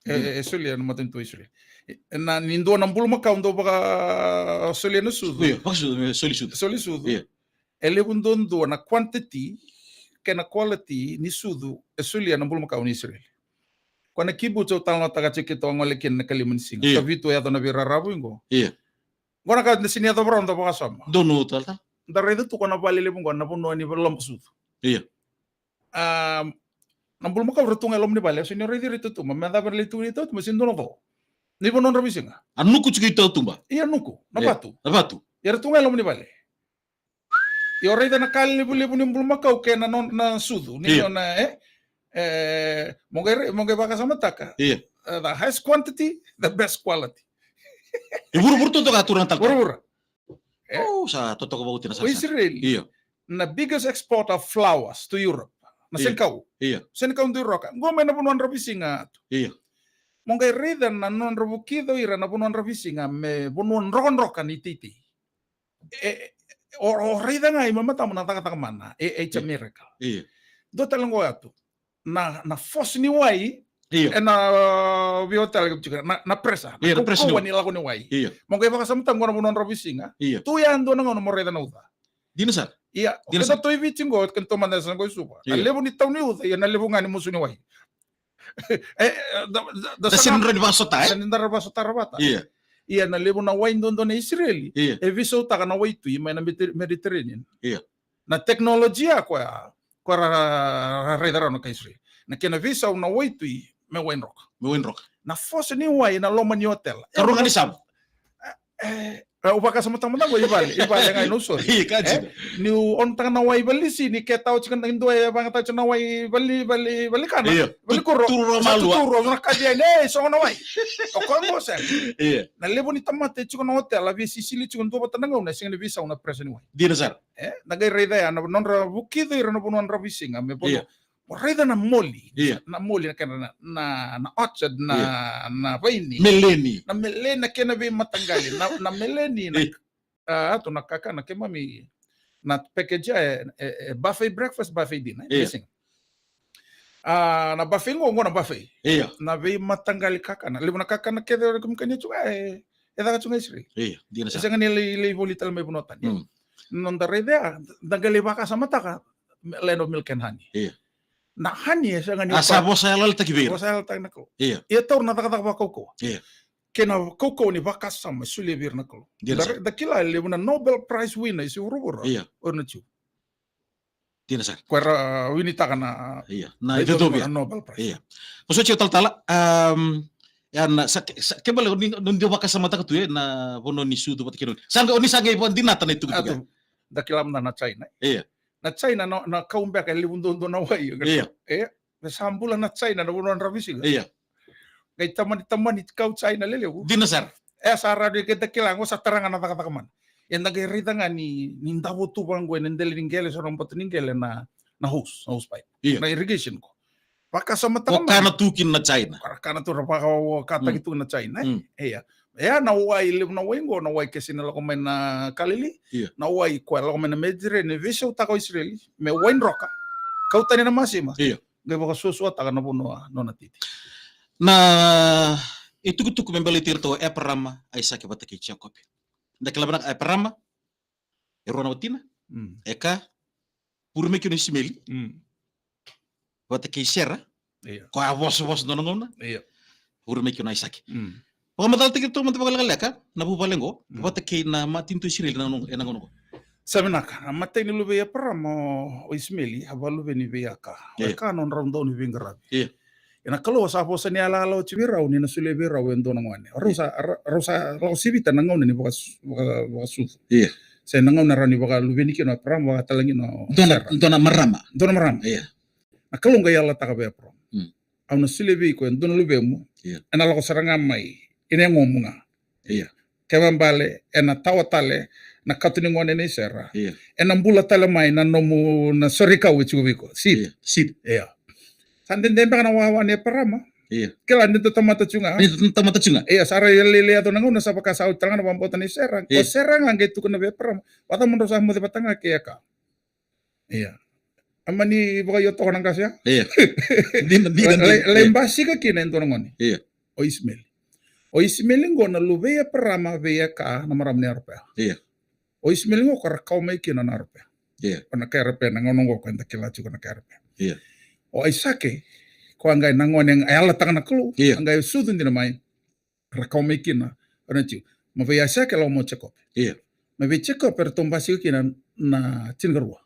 E, io, e, e solia na matanitu o Isireli. E, na, ni dua na bulumakau dau vakasolia na sucu. Io, vakasucu, e, soli sucu. Soli sucu. Io. E levu duadua na quantity kei na quality ni sucu e solia na bulumakau ni Isireli. Ko na kibbutz au talanoataka tiko keitou a gole kina na ikalima ni siga. Io. Ka vitu e yaco na veiraravu qo. Io. Qo na ka da sega ni yacova rawa na vakasama. Donu talatala. Da raica tu ko na vale levu qo na vanua ni loma sucu. Io. A, na bulumakau era tu ga e loma ni vale, e sega ni raici ira i tautuba, me cava era lai tu i tautuba, sega ni dua na co. Ni vanua dravuisiga. A nuku tiko i tautuba. Ia nuku, na, io, vatu. Na vatu. Ia era tu ga e loma ni vale. Ia o raica na ka levulevu ni bulumakau kei na, na, na sucu. Ni, io, na, e, e, mo qai, mo qai vakasamataka. Io. E, the highest quantity, the best quality. E vuravura totoka, turaga talatala. Vuravura. E? O, sa totoka vakaoti na sala. O Isireli. Io. Na biggest exporter of flowers to Europe. Na, io, senikau. Io. Senikau duiroka. Qo mai na vanua dravuisiga tu. Io. Mo qai raica na nodra vukica o ira na vanua dravuisiga me vanua drokadroka ni teitei. E, o, o raica ga i matamata na cakacaka mana. E, e, it's a miracle. Io. Dua tale qo ya tu. Na, na force ni wai, io, ena, uh, veiotela ke tiko, na, na pressure, na, io, na pressure ni kaukauwa wai, ni lako ni wai. Io. Mo qai vakasamataka qo na vanua dravuisiga. Io. Tu ya dua na gauna mo raica na uca. Dina sara. Ia, dina sara. Keda tu i Viti qo, keda tu mada sa qo i Suva. Io. Na levu ni tau ni uca, ia na levu ga ni musu ni wai. E, e, da, da, da, da sega ni rawa ni vakasota, e? Sega ni da rawa vakasota vata. Io. Ia na levu na wai duadua na Isireli. Io. E veisautaka na waitui mai na Mediter-, Mediterranean. Io. Na teknolojia koya, koya ra, ra, ra raica rawa na kai Isireli. Na kena veisau na waitui me wai droka. Me wai droka. Na force ni wai na loma ni otela. Karua ga ni savu. E, e, au vakasamataka mada qo i vale, i vale ga i Nausori. Io, ka dina. E, niu onotaka na wai valisi, ni keta oti kana dua e vakayagataka na wai vali, vali, valikana. Io. Valikuro. Tuturu malua. Tuturu, na kaci yani, e, sogo na wai. O koya qo sega. Io. Na levu ni tamata e tiko na otela, via sisili tiko dua vata na gauna, e sega ni veisau na pressure ni wai. Dina sara. E, na qai raica ya, na nodra vukica ira na vanua dravuisiga, me vanua. Io. Mo raica na moli, io, na moli na kena na, na, na orchard, na, io, na vaini. Meleni. Na meleni na kena veimataqali, na, na meleni na, io, a, tu na kakana keimami, na package ya, e, e, e buffet breakfast, buffet dinner, e, io, blessing. A, na buffet qo, qo na buffet. Io. Na veimataqali kakana, levu na kakana kece o keimami kania tu ga, e, e caka tu ga i Isireli. Io, dina sara. E sega ni lai, lai voli tale mai vanua tani. Mm. Noda raica ya, da qai lai vakasamataka, land of milk and honey. Io. Na honey e sega ni, a, sa vosa yalayalataki vei ira. Vosa yalayalataki na Kalou. Io. Ia taura na cakacaka vakaukauwa. Io. Kei na kaukauwa ni vakasama e solia vei ira na Kalou. Dina sara. Da, da kila levu na Nobel Prize winner i vuravura. Io. O ira na Jiu. Dina sara. Ko era, a, winitaka na, io, na, na icacovia, na Nobel Prize. Io. Ko so Jiu talatala, um, ya na, sa, sa, ke bale, ni, ni dua vakasamataka tu, e, na vanua ni sucu vata kei na. Sa qai, o ni sa qai vakadinata na itukutuku. A, tu, da kila mada na China. Io. Na China, na, na kau beka e levu duadua na wai. Io. E, e sa bula na China, na vanua dravuisiga. Io. Qai tamani, tamani kau China lelevu. Dina sara. E sa rawa ni keda kila, qo sa tara ga na cakacaka mana. Eda qai raica ga ni, ni davo tu vaqo ena dela ni qele, so na bota ni qele na, na hose, na hose pipe. Io. Na irrigation qo. Vakasamataka mai. Ko kana tu kina na China. Ko kana tu ra vaka, o, kataki tu na China, e? Mm. Ia. Ia na wai, levu na wai qo, na wai ke sega ni lako mai na Kalili. Io. Na wai koya lako mai na Mediterranean, veisautaka o Isireli me wai droka. Kau tani na masima. Io. Qai vakasuasuataka na vanua nona titi. Na itukutuku me baleti iratou o Eparama, Aisake vata kei Jekope. Da kila vinaka Eparama, e rua na watina. Mm. Eka, vuri mai kina o Isimeli. Mm. Vata kei Sera. Io. Ko a vosavosa dua na gauna. Io. Vuri mai kina o Aisake. Mm. Vakamacalataki ratou mada vakalekaleka na vuvale qo, mm, vata kei na matanitu Isireli ena gauna, ena gauna qo. Sa vinaka, na imatai ni luve i Eparama o, o Isimeli, a vakaluveni vei Eka. Io. Eka nodrau dauniveiqaravi. Io. Ia na Kalou sa vosa ni yalayala oti vei rau ni na solia vei rau e dua na gone. Rau sa, ra-, rau sa lako sivita na gauna ni vakasu-, vaka-, vakasucu. Io. Se na gauna rawa ni vakaluveni kina o Eparama, vakatalagi na o Sera. Dua na, dua na marama. Dua na marama. Io. Na Kalou qai yalataka vei Eparama. Mm. Au na solia vei iko e dua na luvemu. Io. Ena lako sara ga mai ena yagomu ga. Io. Kena ibalebale, ena tawa tale na katonigone nei Sera. Io. Ena bula tale mai na nomu na soreikau e tiko vei iko. Seed. Io, seed. Io. Sa dede beka na wawa nei Eparama. Io. Kila ni dua tamata tu ga. Ni dua tamata tu ga. Io, sa ra lailai yaco na gauna sa vaka sa oti tale ga na vakabauta nei Sera. Io. O Sera ga qai tukuna vei Eparama. Vata mo drau sa moce vata ga kei Eka. Io. A mani vakaio toka na qase ya. Io. Dina, dina, dina. Lai, lai, io, basika kina e dua na gone. Io. O Isimeli. O Isimeli qo na luve i Eparama vei Eka na marama ni Aropea. Io. O Isimeli qo ko ra kau mai kina na Aropea. Io. O na kai Aropea, na gauna qo ko eda kila tiko na kai Aropea. Io. O Aisake, ko a qai na gone a yalataka na Kalou. Io. A qai sucu dina mai. Ra kau mai kina, o na Jiu. Mai vei Aisake lako mai o Jekope. Io. Mai vei Jekope, ratou basika kina na tinikarua.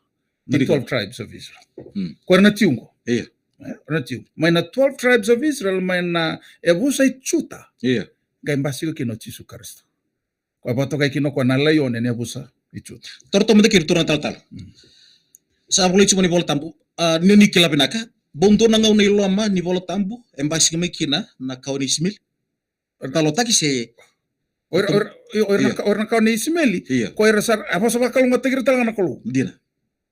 Na tinikarua. Twelve tribes of Israel. Mm. Ko era na Jiu qo. Io. E, o na Jiu. Mai na twelve tribes of Israel, mai na yavusa i Juta. Io. Qai basika kina o Jisu Karisito. Ko a vakatokai kina o koya na laione ni yavusa i Juta. Toro toka mada kina, turaga talatala. Mm. Sa volai tiko mai na iVola Tabu. A, ni, ni kila vinaka. Bau dua na gauna i loma ni iVola Tabu e basika mai kina na kawa nei Isimeli. Era talotaki se. O ira, o ira, o ira na, io, ka-, o ira na kawa nei Isimeli. Io. Ko ira sa, a vosa vakalougatataki ira tale ga na Kalou. Dina.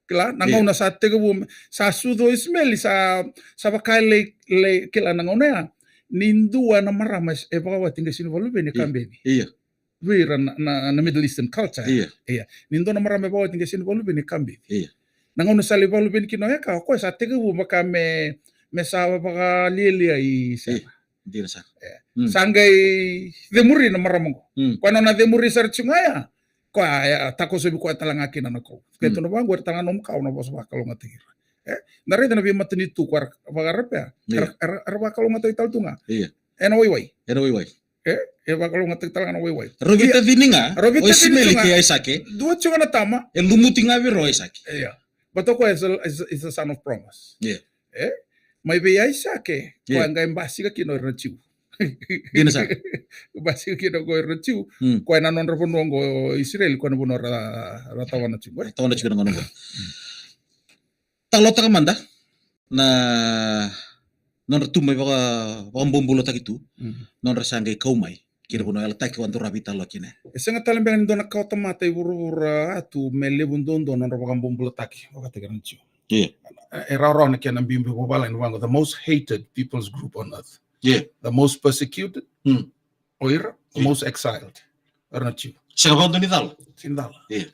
Kila, na, io, gauna sa tekivu, sa sucu o Isimeli, sa, sa vaka lai, lai, kila na gauna ya. Ni dua na marama e vakawati qai sega ni vakaluveni, io, ka beci. Io. Vei ira na, na, na Middle Eastern culture. Io. Io. Ni dua na marama e vakawati qai sega ni vakaluveni, ka beci. Io. Na gauna sa lai vakaluveni kina o Eka, o koya sa tekivu vaka me, me sa vakalialia i Sera. Dina sara. Sa qai cemuri na marama qo. Koya nona cemuri sara tiko ga ya. Koya e takosovi koya tale ga kina na Kalou. Kei tu na vaqo era tale ga nomu kawa na vosa vakalougatataki ira. E, na raica na veimatanitu koya era vakarapea. Era, era, era vakalougatataki tale tu ga. Ena waiwai. Ena waiwai. E, e vakalougatataki tale ga na waiwai. Rau veitacini ga. Rau veitacini ga. O Isimeli kei Aisake. Dua tiko ga na tama. E lumuti ga vei rau o Aisake. Ia. But o koya is a, is, is a son of promise. E, mai vei Aisake, koya qai basika kina o ira na Jiu. Dina sara. Basika kina ko ira na Jiu. Koya na nodra vanua qo Isireli, koya na vanua ra, ra tawana tiko. Ra tawana tiko na gauna qo. Talotaka mada na nodra tu mai vaka, vakabobulataki tu. Nodra sa qai kau mai kei na vanua yalataki o Aduravi talo kina. E sega tale beka ni dua na kawa tamata i vuravura tu me levu duadua nodra vakabobulataki vakataki ira na Jiu. E rawarawa na kena biubiu vakavalagi na vaqo, the most hated people's group on earth. The most persecuted, o ira, the most exiled. O ira na Jiu. Sega vakadua ni cala. Sega ni cala.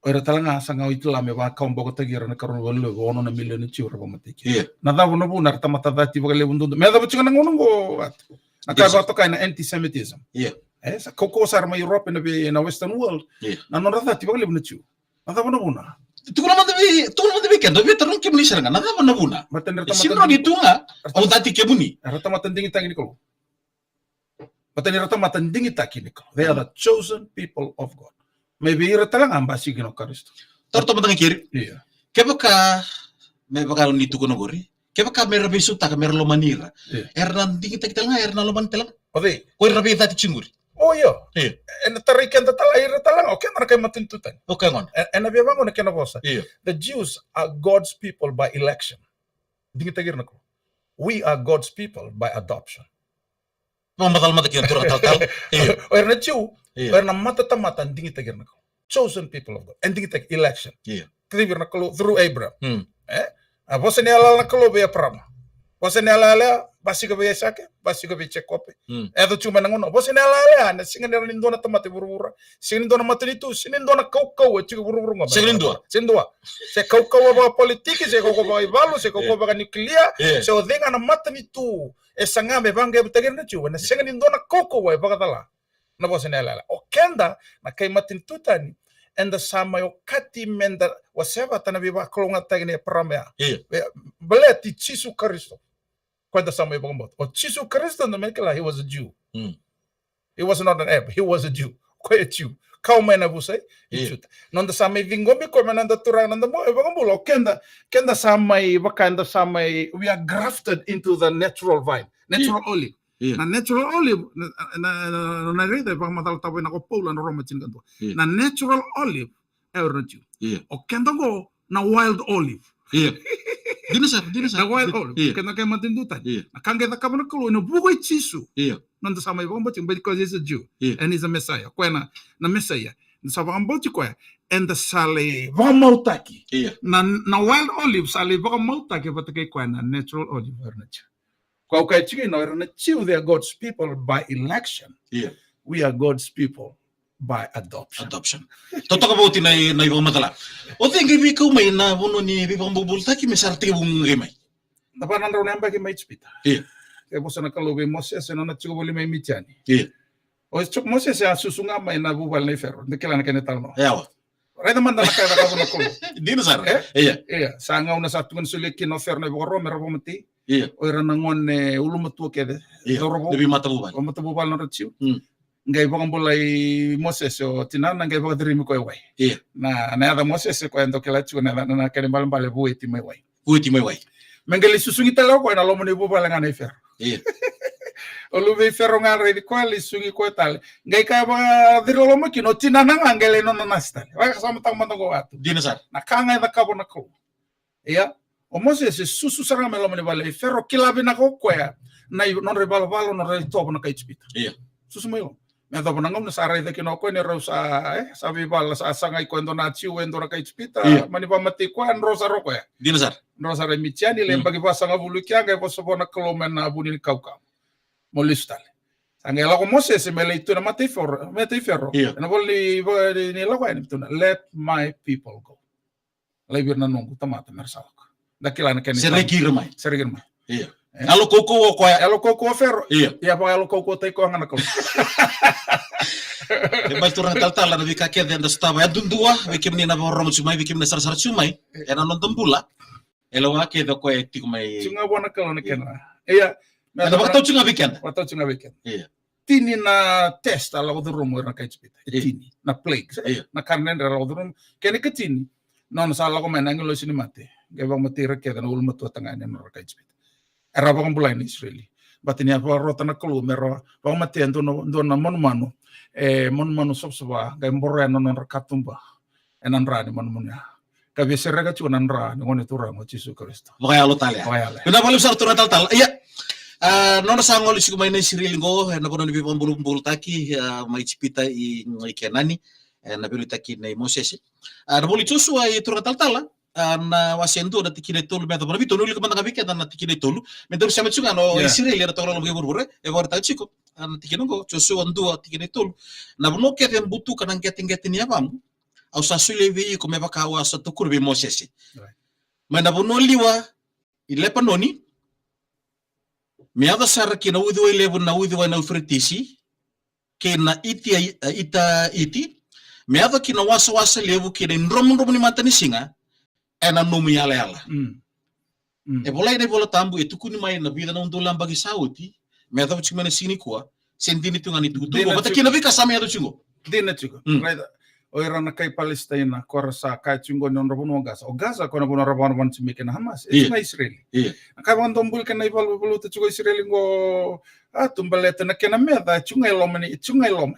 O ira tale ga sa ga o Itilame vakawabokotaki ira na karua ni valenilotu, ono na milioni na Jiu ra vakamatei kina. Na cava na vuna era tamata cati vakalevu duadua? Me yacova tiko ga na gauna qo, Atu. Na ka e vakatokai na anti-Semitism. E sa kaukauwa sara mai Europe, na vei, na Western world. Na nodra cati vakalevu na Jiu. Na cava na vuna? Tukuna mada vei, tukuna mada vei keda, vei tarogi kemuni sara ga, na cava na vuna? Baleta ni ra tamata, e sega ni tu ga, au cati kemuni. Era tamata digitaki ni Kalou. Baleta ni ra tamata digitaki ni Kalou. They are the chosen people of God. Mai vei ira tale ga basika kina o Karisito. Taro tamata ga keri. Kevaka, me vaka ni tukuna qori. Kevaka me ra veisautaka, me ra lomani ira. Era na digitaki tale ga, era na lomani tale ga. O cei? Ko ira na veicati tiko qori. O io. Ena tarai keda tale, ira tale ga, o keda na kai matanitu tani. O kai gona. E, ena via vaqo na kena vosa. The Jews are God's people by election. Digitaki ira na Kalou. We are God's people by adoption. Vakamacala mada kina turaga talatala. O ira na Jiu, o ira na matatamata digitaki ira na Kalou. Chosen people of God. E digitaki, election. Kacivi ira na Kalou through Abraham. E? A vosa ni yalayala na Kalou vei Eparama. Vosa ni yalayala, basika vei Aisake, basika vei Jekope. E yaco tiko mai na gauna. Vosa ni yalayala, na sega ni dua na tamata i vuravura. Sega ni dua na matanitu, sega ni dua na kaukauwa e tiko i vuravura qo. Sega ni dua. Sega ni dua. Se kaukauwa vakapolitiki, se kaukauwa vakaivalu, se kaukauwa vakanuclear, se o cei ga na matanitu e saga me vaqeavutaki ira na Jiu, ena sega ni dua na kaukauwa e vakacala na vosa ni yalayala. O keda na kai matanitu tani, eda sa mai okati meda wasea vata na veivakalougatataki nei Eparama ya. Baleti Jisu Karisito. Koya eda sa mai vakabauta. O Jisu Karisito, da mai kila, he was a Jew. He was not an Arab, he was a Jew. Koya e Jiu. Kau mai na yavusa i Juta. Noda sa mai ciqomi koya me noda Turaga, noda iVakabula. O keda, keda sa mai vaka, eda sa mai, we are grafted into the natural vine, natural olive. Na natural olive, na, na, na, na raica e vakamacala tavoi na ko Paula na Roma tinikadua. Na natural olive, e o ira na Jiu. O keda qo na wild olive. Dina sara, dina sara. Na wild olive. Keda qai matanitu tani. Na ka qai cakava na Kalou ena vuku i Jisu. Noda sa mai vakabauti, but because he's a Jew and he's a Messiah. Koya na, na Messiah. Eda sa vakabauti koya, eda sa lai vakamautaki. Na, na wild olive sa lai vakamautaki vata kei koya na natural olive, o ira na Jiu. Koya au kaya tiko, o ira na Jiu, they are God's people by election. We are God's people by adoption. Adoption. Totoka vauti na, na ivakamacala. O cei qai veikau mai na vanua ni veivakabobulataki me sa ra tekivu qai mai? Na va na drau na yabaki mai Ijipita. E vosa na Kalou vei Mosese, nona tiko voli mai Mitiani. O Mosese a susu ga mai na vuvale nei Fero, da kila na kena italanoa. Raica mada na ka e cakava na Kalou. Dina sara. Ia, sa gauna sa tukuna solia kina o Fero na ivakaro me ra vakamatei o ira na gone ulumatua kece. Cauravou. Na veimatavuvale. Veimatavuvale nodra Jiu. Qai vakabulai Mosese o tinana, qai vakaceremi koya e wai. Na, na yaca Mosese koya e dau kila tiko na, na, na kena ibalebale vueti mai wai. Vueti mai wai. Me qai lai susugi tale o koya ena loma ni vuvale ga nei Fero. O luve i Fero ga raici koya, lai susugi koya tale. Qai kaya vakaciriloloma kina, o tinana ga qai lai nona nasi tale. Vakasamataka mada qo, Atu. Dina sara. Na ka ga e cakava na Kalou. Ia, o Mosese susu sara ga mai loma ni vale i Fero, kila vinaka o koya na i, nodra ivalavala, nodra itovo na kai Ijipita. Susu mai loma. Me yacova na gauna sa raica kina o koya ni rau sa, e, sa veivala, sa sagai koya e dua na Jiu, e dua na kai Ijipita, mani vakamatei koya, dro sara o koya. Dina sara. Dro sara i Mitiani, lai yabaki vasagavulu i kea, qai vosa vua na Kalou mai na vuni ni kaukaua. Mo lesu tale. Sa qai lako Mosese me lai tu ena mata i Fero, mata i Fero. Ena vola ni, ni Lako Yani, me tukuna, let my people go. Laivi ira na noqu tamata me ra sa lako. Da kila na kena Sereki ira mai. Sereki ira mai. Ia. Yalo kaukauwa o koya. Yalo kaukauwa o Fero. Ia. Ia vaka yalo kaukauwa tai koya ga na Kalou. E mai turaga talatala, na veika kece eda sotava yadudua, vei kemuni na vakarorogo tiko mai, vei kemuni na sarasara tiko mai ena noda bula. E lewa kece o koya e tiko mai. Tiko ga vua na Kalou na kena. Ia. Eda vakatau tiko ga vei keda. Vakatau tiko ga vei keda. Ia. Tini na test a lako curuma o ira na kai Ijipita. E tini na plagues. Ia. Na ka dredre a lako curuma. Kena ikatini, nona sa lako mai na agilosi ni mate, qai vakamatei ira kece na ulumatua tagane na nodra kai Ijipita. Era vakabulai na Isireli. Baleta ni a vakarota na Kalou me ra vakamatea e dua na, dua na manumanu, e manumanu savasava, qai boroya na nodra katuba ena dra ni manumanu ya. Ka veisereka tiko na dra ni Gone Turaga o Jisu Karisito. Vakayalo tale ya. Vakayalo. Vinaka vakalevu sara turaga talatala. Ia. A, nona sa gole tiko mai na Isireli qo ena vanua ni veivakabulabulataki, a, mai Ijipita i, i Kenani, ena veiliutaki nei Mosese. A, na vola i Josua, i turaga talatala, a, na wase dua na tikina e tolu me yacova na vitu, au na wilika mada ga vei keda na tikina e tolu. Me daru sema tiko ga na Isireli era toka loma qi vuravura, e vakaraitaka tiko. A, na tikina qo, Josua dua tikina e tolu. Na vanua kece e butuka na qeteqete ni yavamu, au sa solia vei iko me vaka au a sa tukuna vei Mosese. Right. Mai na vanua liwa i Lepanoni, me yaco sara ki na uciwai levu na uciwai na Uferetisi, kei na Iti, a, Ita, Iti, me yaco ki na wasawasa levu kei na idromudromu ni matanisiga, ena nomu iyalayala. Mm. Mm. E volai na iVola Tabu, e tukuni mai na vica na udolu na yabaki sa oti, me yacova tiko mai na siga nikua, se dina tu ga ni tukutuku. Dina vata tiko. Kei na veika sa mai yaco tiko. Dina tiko. Mm. Right. O ira na kai Palestina, ko ra sa kaya tiko ni nodra vanua o Gaza. O Gaza, ko na vanua ra vakanavana tiko mai kei na Hamas. E tiko ga Isireli. Ia. Na ka vakadobuli kei na ivaluvaluta tiko Isireli qo, a, tu baleta na kena meca, e tiko ga i loma ni, e tiko ga i loma.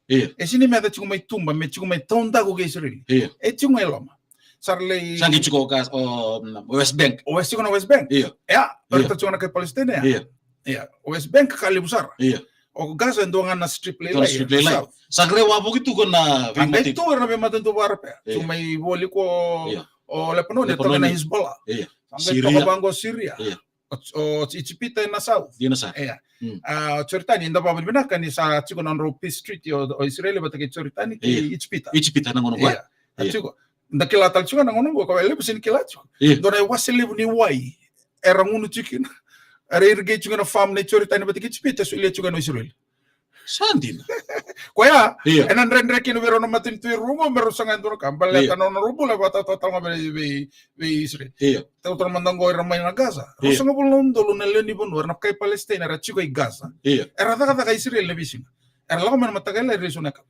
Ia. E sini meca tiko mai tuba, me tiko mai taudaku kei Isireli. Ia. E tiko ga i loma. Sa ra lai. Sa qai tiko o Gaza, o, mm, West Bank. O West, tiko na West Bank. Ia. Ia, o ira tiko na kai Palestina ya. Ia. Ia, o West Bank ka levu sara. Ia. O Gaza e dua ga na strip lailai. Dua na strip lailai. Sa qai wavoki tu ko na veimatanitu. A qai tu ira na veimatanitu vakaRapea. Ia. Tu mai voli ko o Lepanoni, e toka na Hezbollah. Ia. Sa qai toka vaqo Siria. Ia. O, o Ijipita ena south. Dina sara. Ia. Mm. A, o Joritani, da vakavinavinaka ni sa tiko na nodrau peace treaty o, o Isireli vata kei Joritani kei Ijipita. Ijipita na gauna qo. Ia. A tiko. Da kila tale tiko na gauna qo, ka vei levu sini kila tiko. Ia. Dua na iwase levu ni wai era gunu tiko kina, era irrigate tiko na farm nei Joritani vata kei Ijipita, solia tiko ena Isireli. Sa dina. Koya, ia, ena dredre kina vei rau na matanitu e rua qo me rau saga e dua na ka, baleta na nodrau bula e vakatautauvata ga vei, vei, vei Isireli. Ia. Tautauvata mada qo ira mai na Gaza. Ia. Ruasagavulu na udolu na lewe ni vanua era na kai Palestina era tiko i Gaza. Ia. Era cakacaka i Isireli na veisiga. Era lako mai na mataka lailai, ra lesu na yakavi.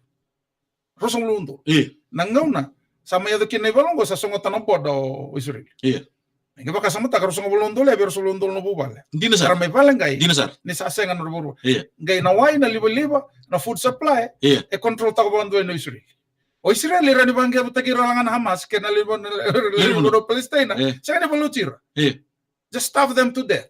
Ruasagavulu na udolu. Ia. Na gauna sa mai yaco kina na ivalu qo, sa sogota na border o Isireli. Ia. Qai vakasamataka, ruasagavulu na udolu ya vei ruasagavulu na udolu na vuvale. Dina sara. Era mai vale qai. Dina sara. Ni sa sega na vuvale. Ia. Qai na wai, na livaliva, na food supply, ia, e control taka vakadua na Isireli. O Isireli e rawa ni vaqevutaki ira ga na Hamas kei na livaliva, na livaliva o Palestina. Ia. Sega ni valuti ira. Ia. Just starve them to death.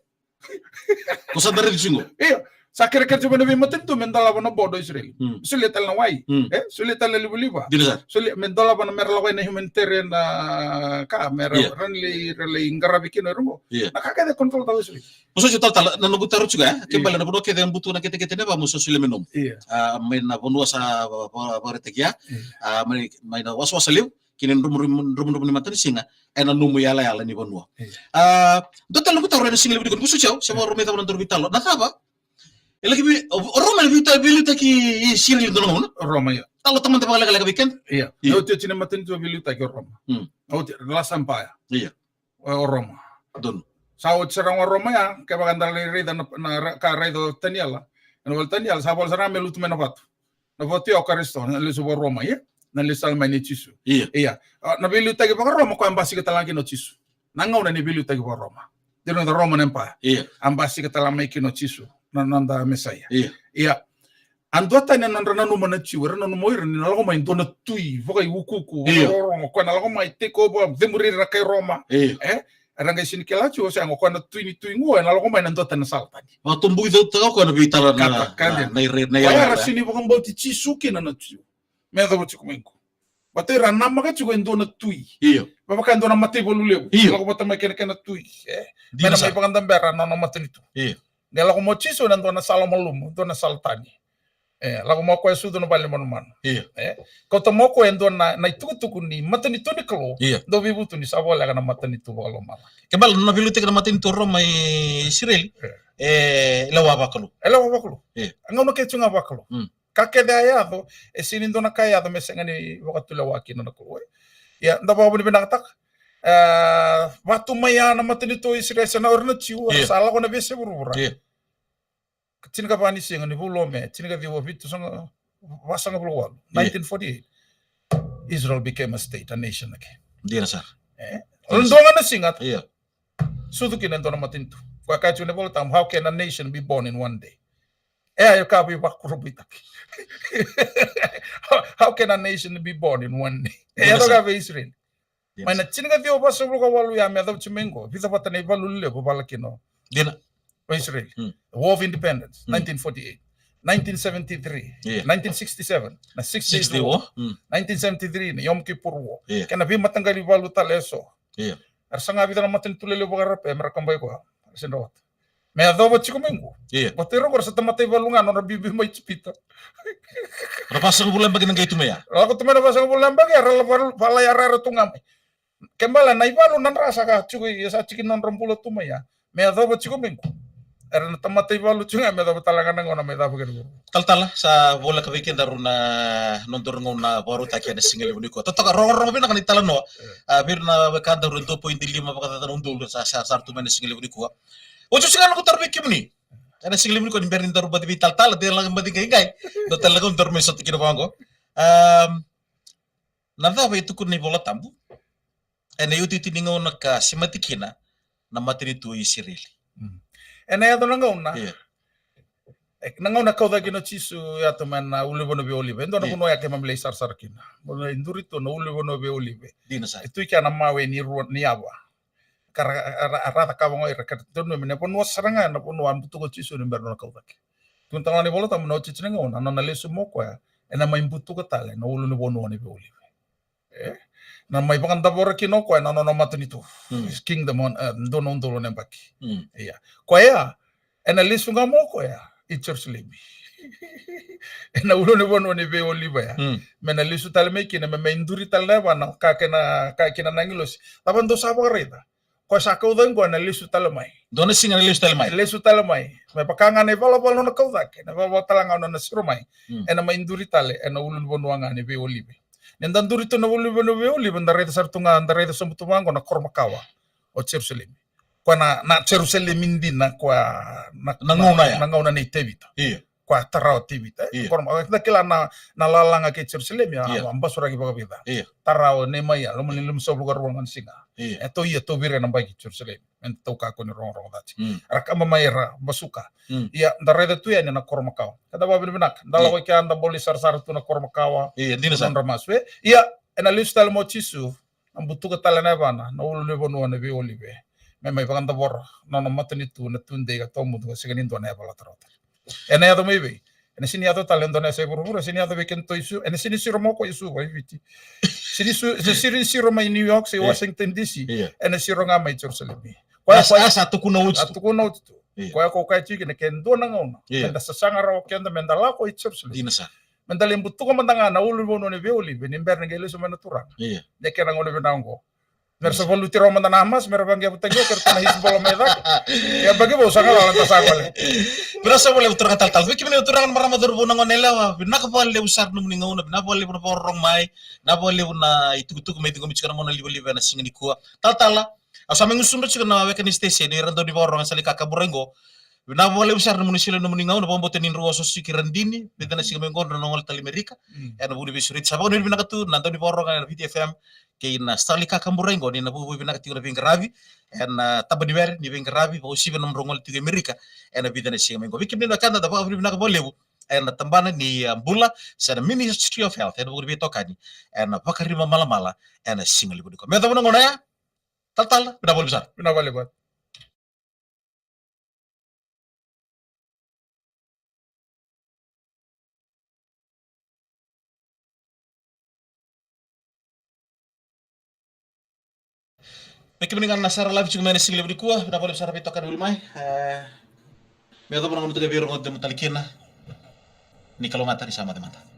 Ko sa da raica tiko qo. Io, sa kerekere tiko mai na veimatanitu me dolava na border o Isireli. Mm. Solia tale na wai. Mm. E, solia tale na livaliva. Dina sara. Solia, me dolava na, me ra lako yani na humanitarian, a, ka, me ra, ia, ra lai, ra lai qaravi kina o ira qo. Ia. Na ka kece e control taka o Isireli. Mo sa solia talatala, na noqu taro tiko ya, e? Ke, ia, baleta na vanua kece e butuka na qeteqete ni yavamu, mo sa solia mai nomu. Ia. A, mai na vanua sa va, va, vakaraitaki ya. Ia. A, mai, mai na wasawasa levu kei na dromudromu, dromudromu ni matanisiga ena nomu iyalayala ni vanua. Ia. A, dua tale noqu taro ena siga levu nikua, ni vosoti au, se vakarau mai cava na daru veitalanoa. Na cava? E laki vei, o, o Roma e veitalanoa, veiliutaki i Isireli dua na gauna? O Roma, ia. Talo tamata vakalekaleka vei keda? Ia. Ia. Na iotioti ni matanitu e veiliutaki o Roma. Mm. Na oti, Last Empire. Ia. O, o Roma. Donu. Sa oti sara ga o Roma ya, kevaka da lai raica na, na ra-, ka raica o Taniela. Ena ivola i Taniela, sa vola sara ga me lutu mai na vatu. Na vatu ya o Karisito, na lesu vakaroma, ia? Na lesu tale mai nei Jisu. Ia. Ia. A, na veiliutaki vakaroma, koya a basika tale ga kina o Jisu. Na gauna ni veiliutaki vakaroma. During the Roman Empire. Ia. A basika tale mai kina o Jisu. Na, na noda Mesaia. Ia. Ia. A duatani na nodra nanuma na Jiu, era nanuma o ira ni na lako mai e dua na tui, vakaiukuuku, ia, vakarorogo, koya na lako mai, take over, cemuri ira na kai Roma. Ia. E? Era qai sini kila tiko, o sega, o koya na tui ni tui qo, ena lako mai ena duatani na sala tani. Vakatoboicautaka o koya na veitala na, ka, ka, na, na ira, na ira. Koya era sini vakabauti Jisu kina na Jiu. Me yacova tiko mai qo. Baleta ira namaka tiko e dua na tui. Io. Me vaka e dua na mataivalu levu. Io. Lako vata mai kena, kena tui. E. Dina sara. Me na mai vakadabera na, na matanitu. Io. Qai lako mai o Jisu ena dua na sala malumu, dua na sala tani. E, lako mai o koya sucu na vale ni manumanu. Io. E, kauta mai o koya e dua na, na itukutuku ni matanitu ni Kalou. Io. Dau veivutuni sa voleka na matanitu vakalomalagi. Ke bale na veiliutaki na matanitu o Roma i Isireli. E. E lewa vakalou. E lewa vakalou. Io. A gauna kece tu ga vakalou. Mm. Ka kece a yaco, e sega ni dua na ka e yaco me sega ni vakatulewa kina na Kalou. Ia, da vakavinavinakataka. E, vatu mai ya na matanitu o Isireli, sa na o ira na Jiu, era sa lako na veiyasai vuravura. Io. Tinikava ni siga ni vula o Me, tinikaciwa vitusagavulu, vasagavulu walu, nineteen forty-eight. Israel became a state, a nation again. Dina sara. E? Dina sara. Dua ga na siga. Io. Sucu kina e dua na matanitu. Koya kaya tiko na iVolatabu, how can a nation be born in one day? E, a ka veivakurabuitaki. How, how can a nation be born in one day? E, dina sara. Ka vei Israel. Mai na tinikaciwa vasagavulu ka walu ya me yacova tiko mai qo, vica vata na ivalu lelevu vala kina o Israel. War of Independence, nineteen forty-eight, nineteen seventy-three, nineteen sixty-seven, na Six Days War, nineteen seventy-three, na Yom Kippur War. Kei na veimataqali valu tale eso. Era saga vica na matanitu lelevu vakarape me ra kabai koya. Era sega ni rawata. Me yacova tiko mai qo. Io. Vata ira qo era sa tamata ivalu ga nodra biubiu mai Ijipita. Ra vasagavulu na yabaki na qai tu mai ya. Lako tu mai na vasagavulu na yabaki, era la vala, vala ya rara tu ga mai. Ke bale na ivalu na dra sa ka tiko, ia sa tiki nodra bula tu mai ya. Me yacova tiko mai qo. Era na tamata ivalu tiko ga me yacova tale ga na gauna me yacova kina qo. Talatala, sa voleka vei kedaru na nodaru gauna vakarautaki ena siga levu nikua. Totoka, rogorogo vinaka na italanoa. A, vei ira na wekadaru e dua poidi lima vakacaca na udolu sa, sa, sa tu mai na siga levu nikua. Oti, oti ga noqu taro vei kemuni. Ena siga levu nikua ni bera ni daru baci veitalatala, de lako baci qai qai. Dua tale na gauna daru mai sota kina vaqo. Am, na cava e tukuna na iVolatabu ena iotioti ni gauna ka semati kina na matanitu o Isireli? Mm. Ena yaco na gauna. Io. E, na gauna kau cake kina o Jisu, yaco mai na ulunivanua vei Olive. E dua na vanua ya keimami lai sarasara kina. Vanua e duri tu na ulunivanua vei Olive. Dina sara. E tu i kea na mawe ni rua ni yava. Ka ra, ra, ra, ra cakava ga o ira, ka ra donui me na vanua sara ga na vanua a butuka o Jisu ni bera nona kau cake. Tukuna tale ga na iVolatabu na iotioti ni gauna, na nona lesu mai o koya, ena mai butuka tale na ulunivanua ni vei Olive. E? Na mai vakadavora kina o koya na nona matanitu. Mm. His kingdom on earth, dua na udolu na yabaki. Mm. Ia. Koya, ena lesu ga mai o koya i Jerusalemi. Ena ulunivanua ni vei Olive ya. Mm. Me na lesu tale mai kina, me mai duri tale na yavana, kaya kina, kaya kina na agilosi. Cava dou sa vakaraica? Koya sa kau cake qo ena lesu tale mai. Dua na siga ena lesu tale mai. Lesu tale mai. Me vaka ga na ivalavala nona kau cake, na ivalavala tale ga nona siro mai. Mm. Ena mai duri tale, ena ulunivanua ga ni vei Olive. Ni da duri tu na ulunivanua vei Olive, da raica sara tu ga, da raica sobu tu vaqo na koro makawa o Jerusalemi. Koya na, na Jerusalemi dina, koya na, na gauna ya, na gauna nei Tevita. Io. Koya tara o Tevita, e? Io. Koro makawa, da kila na, na lalaga kei Jerusalemi, a, io, a basuraki vakavica. Io. Tara o Niemaia, loma ni limasagavulu ka rua ga na siga. Io. E, tou ia, tou viri ena yabaki Jerusalemi. Me da tou kakua ni rogorogo cake. Mm. Era kaba mai, era basuka. Mm. Ia, da raica tu yani na koro makawa. Ka da vakavinavinaka. Da lako i kea, da bau lai sarasara tu na koro makawa. Io, dina sara. Nodra masu, e? Ia, ena lesu tale mai o Jisu, na butuka tale na yavana, na ulunivanua ni vei Olive. Me mai vakadavora na nona matanitu, na tudei ka tawamudu, ka sega ni dua na yavavala tarawatara. Ena yaco mai vei? Ena sega ni yaco tale e dua na yasa i vuravura, sega ni yaco vei kedatou i Su-, ena sega ni siro mai o koya i Suva, i Viti. Sega ni su-, sega ni siro mai New York se Washington D C. Io. Ena siro ga mai Jerusalemi. Koya, koya sa tukuna oti tu. Sa tukuna oti tu. Io. Koya ko kaya tiko kina ke dua na gauna. Io. Meda sasaga rawa keda, meda lako i Jerusalemi. Dina sara. Meda lai butuka mada ga na ulunivanua ni vei Olive, ni bera ni qai lesu mai na Turaga. Io. De kena gauna vinaka oqo. Mera sa valuti rawa mada na Hamas, mera vaqevutaki o kera tu na Hezbollah mai cake. Ia, yabaki vou sa ga lala, da sa gole. Vinaka sara vakalevu turaga talatala. Vei kemuni na turaga, na marama, cauravou, na gone yalewa, vinaka vakalevu sara na nomuni gauna, vinaka vakalevu na vakarorogo mai, vinaka vakalevu na itukutuku mai ciqomi tiko na mona livaliva ena siga nikua. Talatala, au sa mai gusudra tiko na weka ni station, ira dau ni vakarorogo ena sala i kakaburaki qo. Vinaka vakalevu sara na nomuni solia na nomuni gauna, vakabauta ni drau osooso ki Radini, vica na siga mai qo drau na gole tale i Amerika. Mm. Ena vuku ni veisureti. Sa vakavinavinaka tu na dau ni vakarorogo ena Viti F M kei na sala i kakaburaki qo, ni na vuavuai vinaka tiko na veiqaravi ena, ah, taba ni were ni veiqaravi, vakauasivi na nomudrau gole tiko i Amerika ena vica na siga mai qo. Vei kemuni na wekada, da vakavinavinaka vakalevu ena tabana ni, ah, bula, se na Ministry of Health ena vuku ni veitokani ena Vakaribamalamala ena siga levu nikua. Me yacova na gauna ya, talatala, vinaka vakalevu sara. Vinaka vakalevu. Vei kemuni ga na sara live tiko mai ena siga levu nikua, vinaka vakalevu sara veitokani voli mai. E, me yacova na gauna tu ga vei ira qo demu tale kina. Ni kalougata, ni sa moce mada.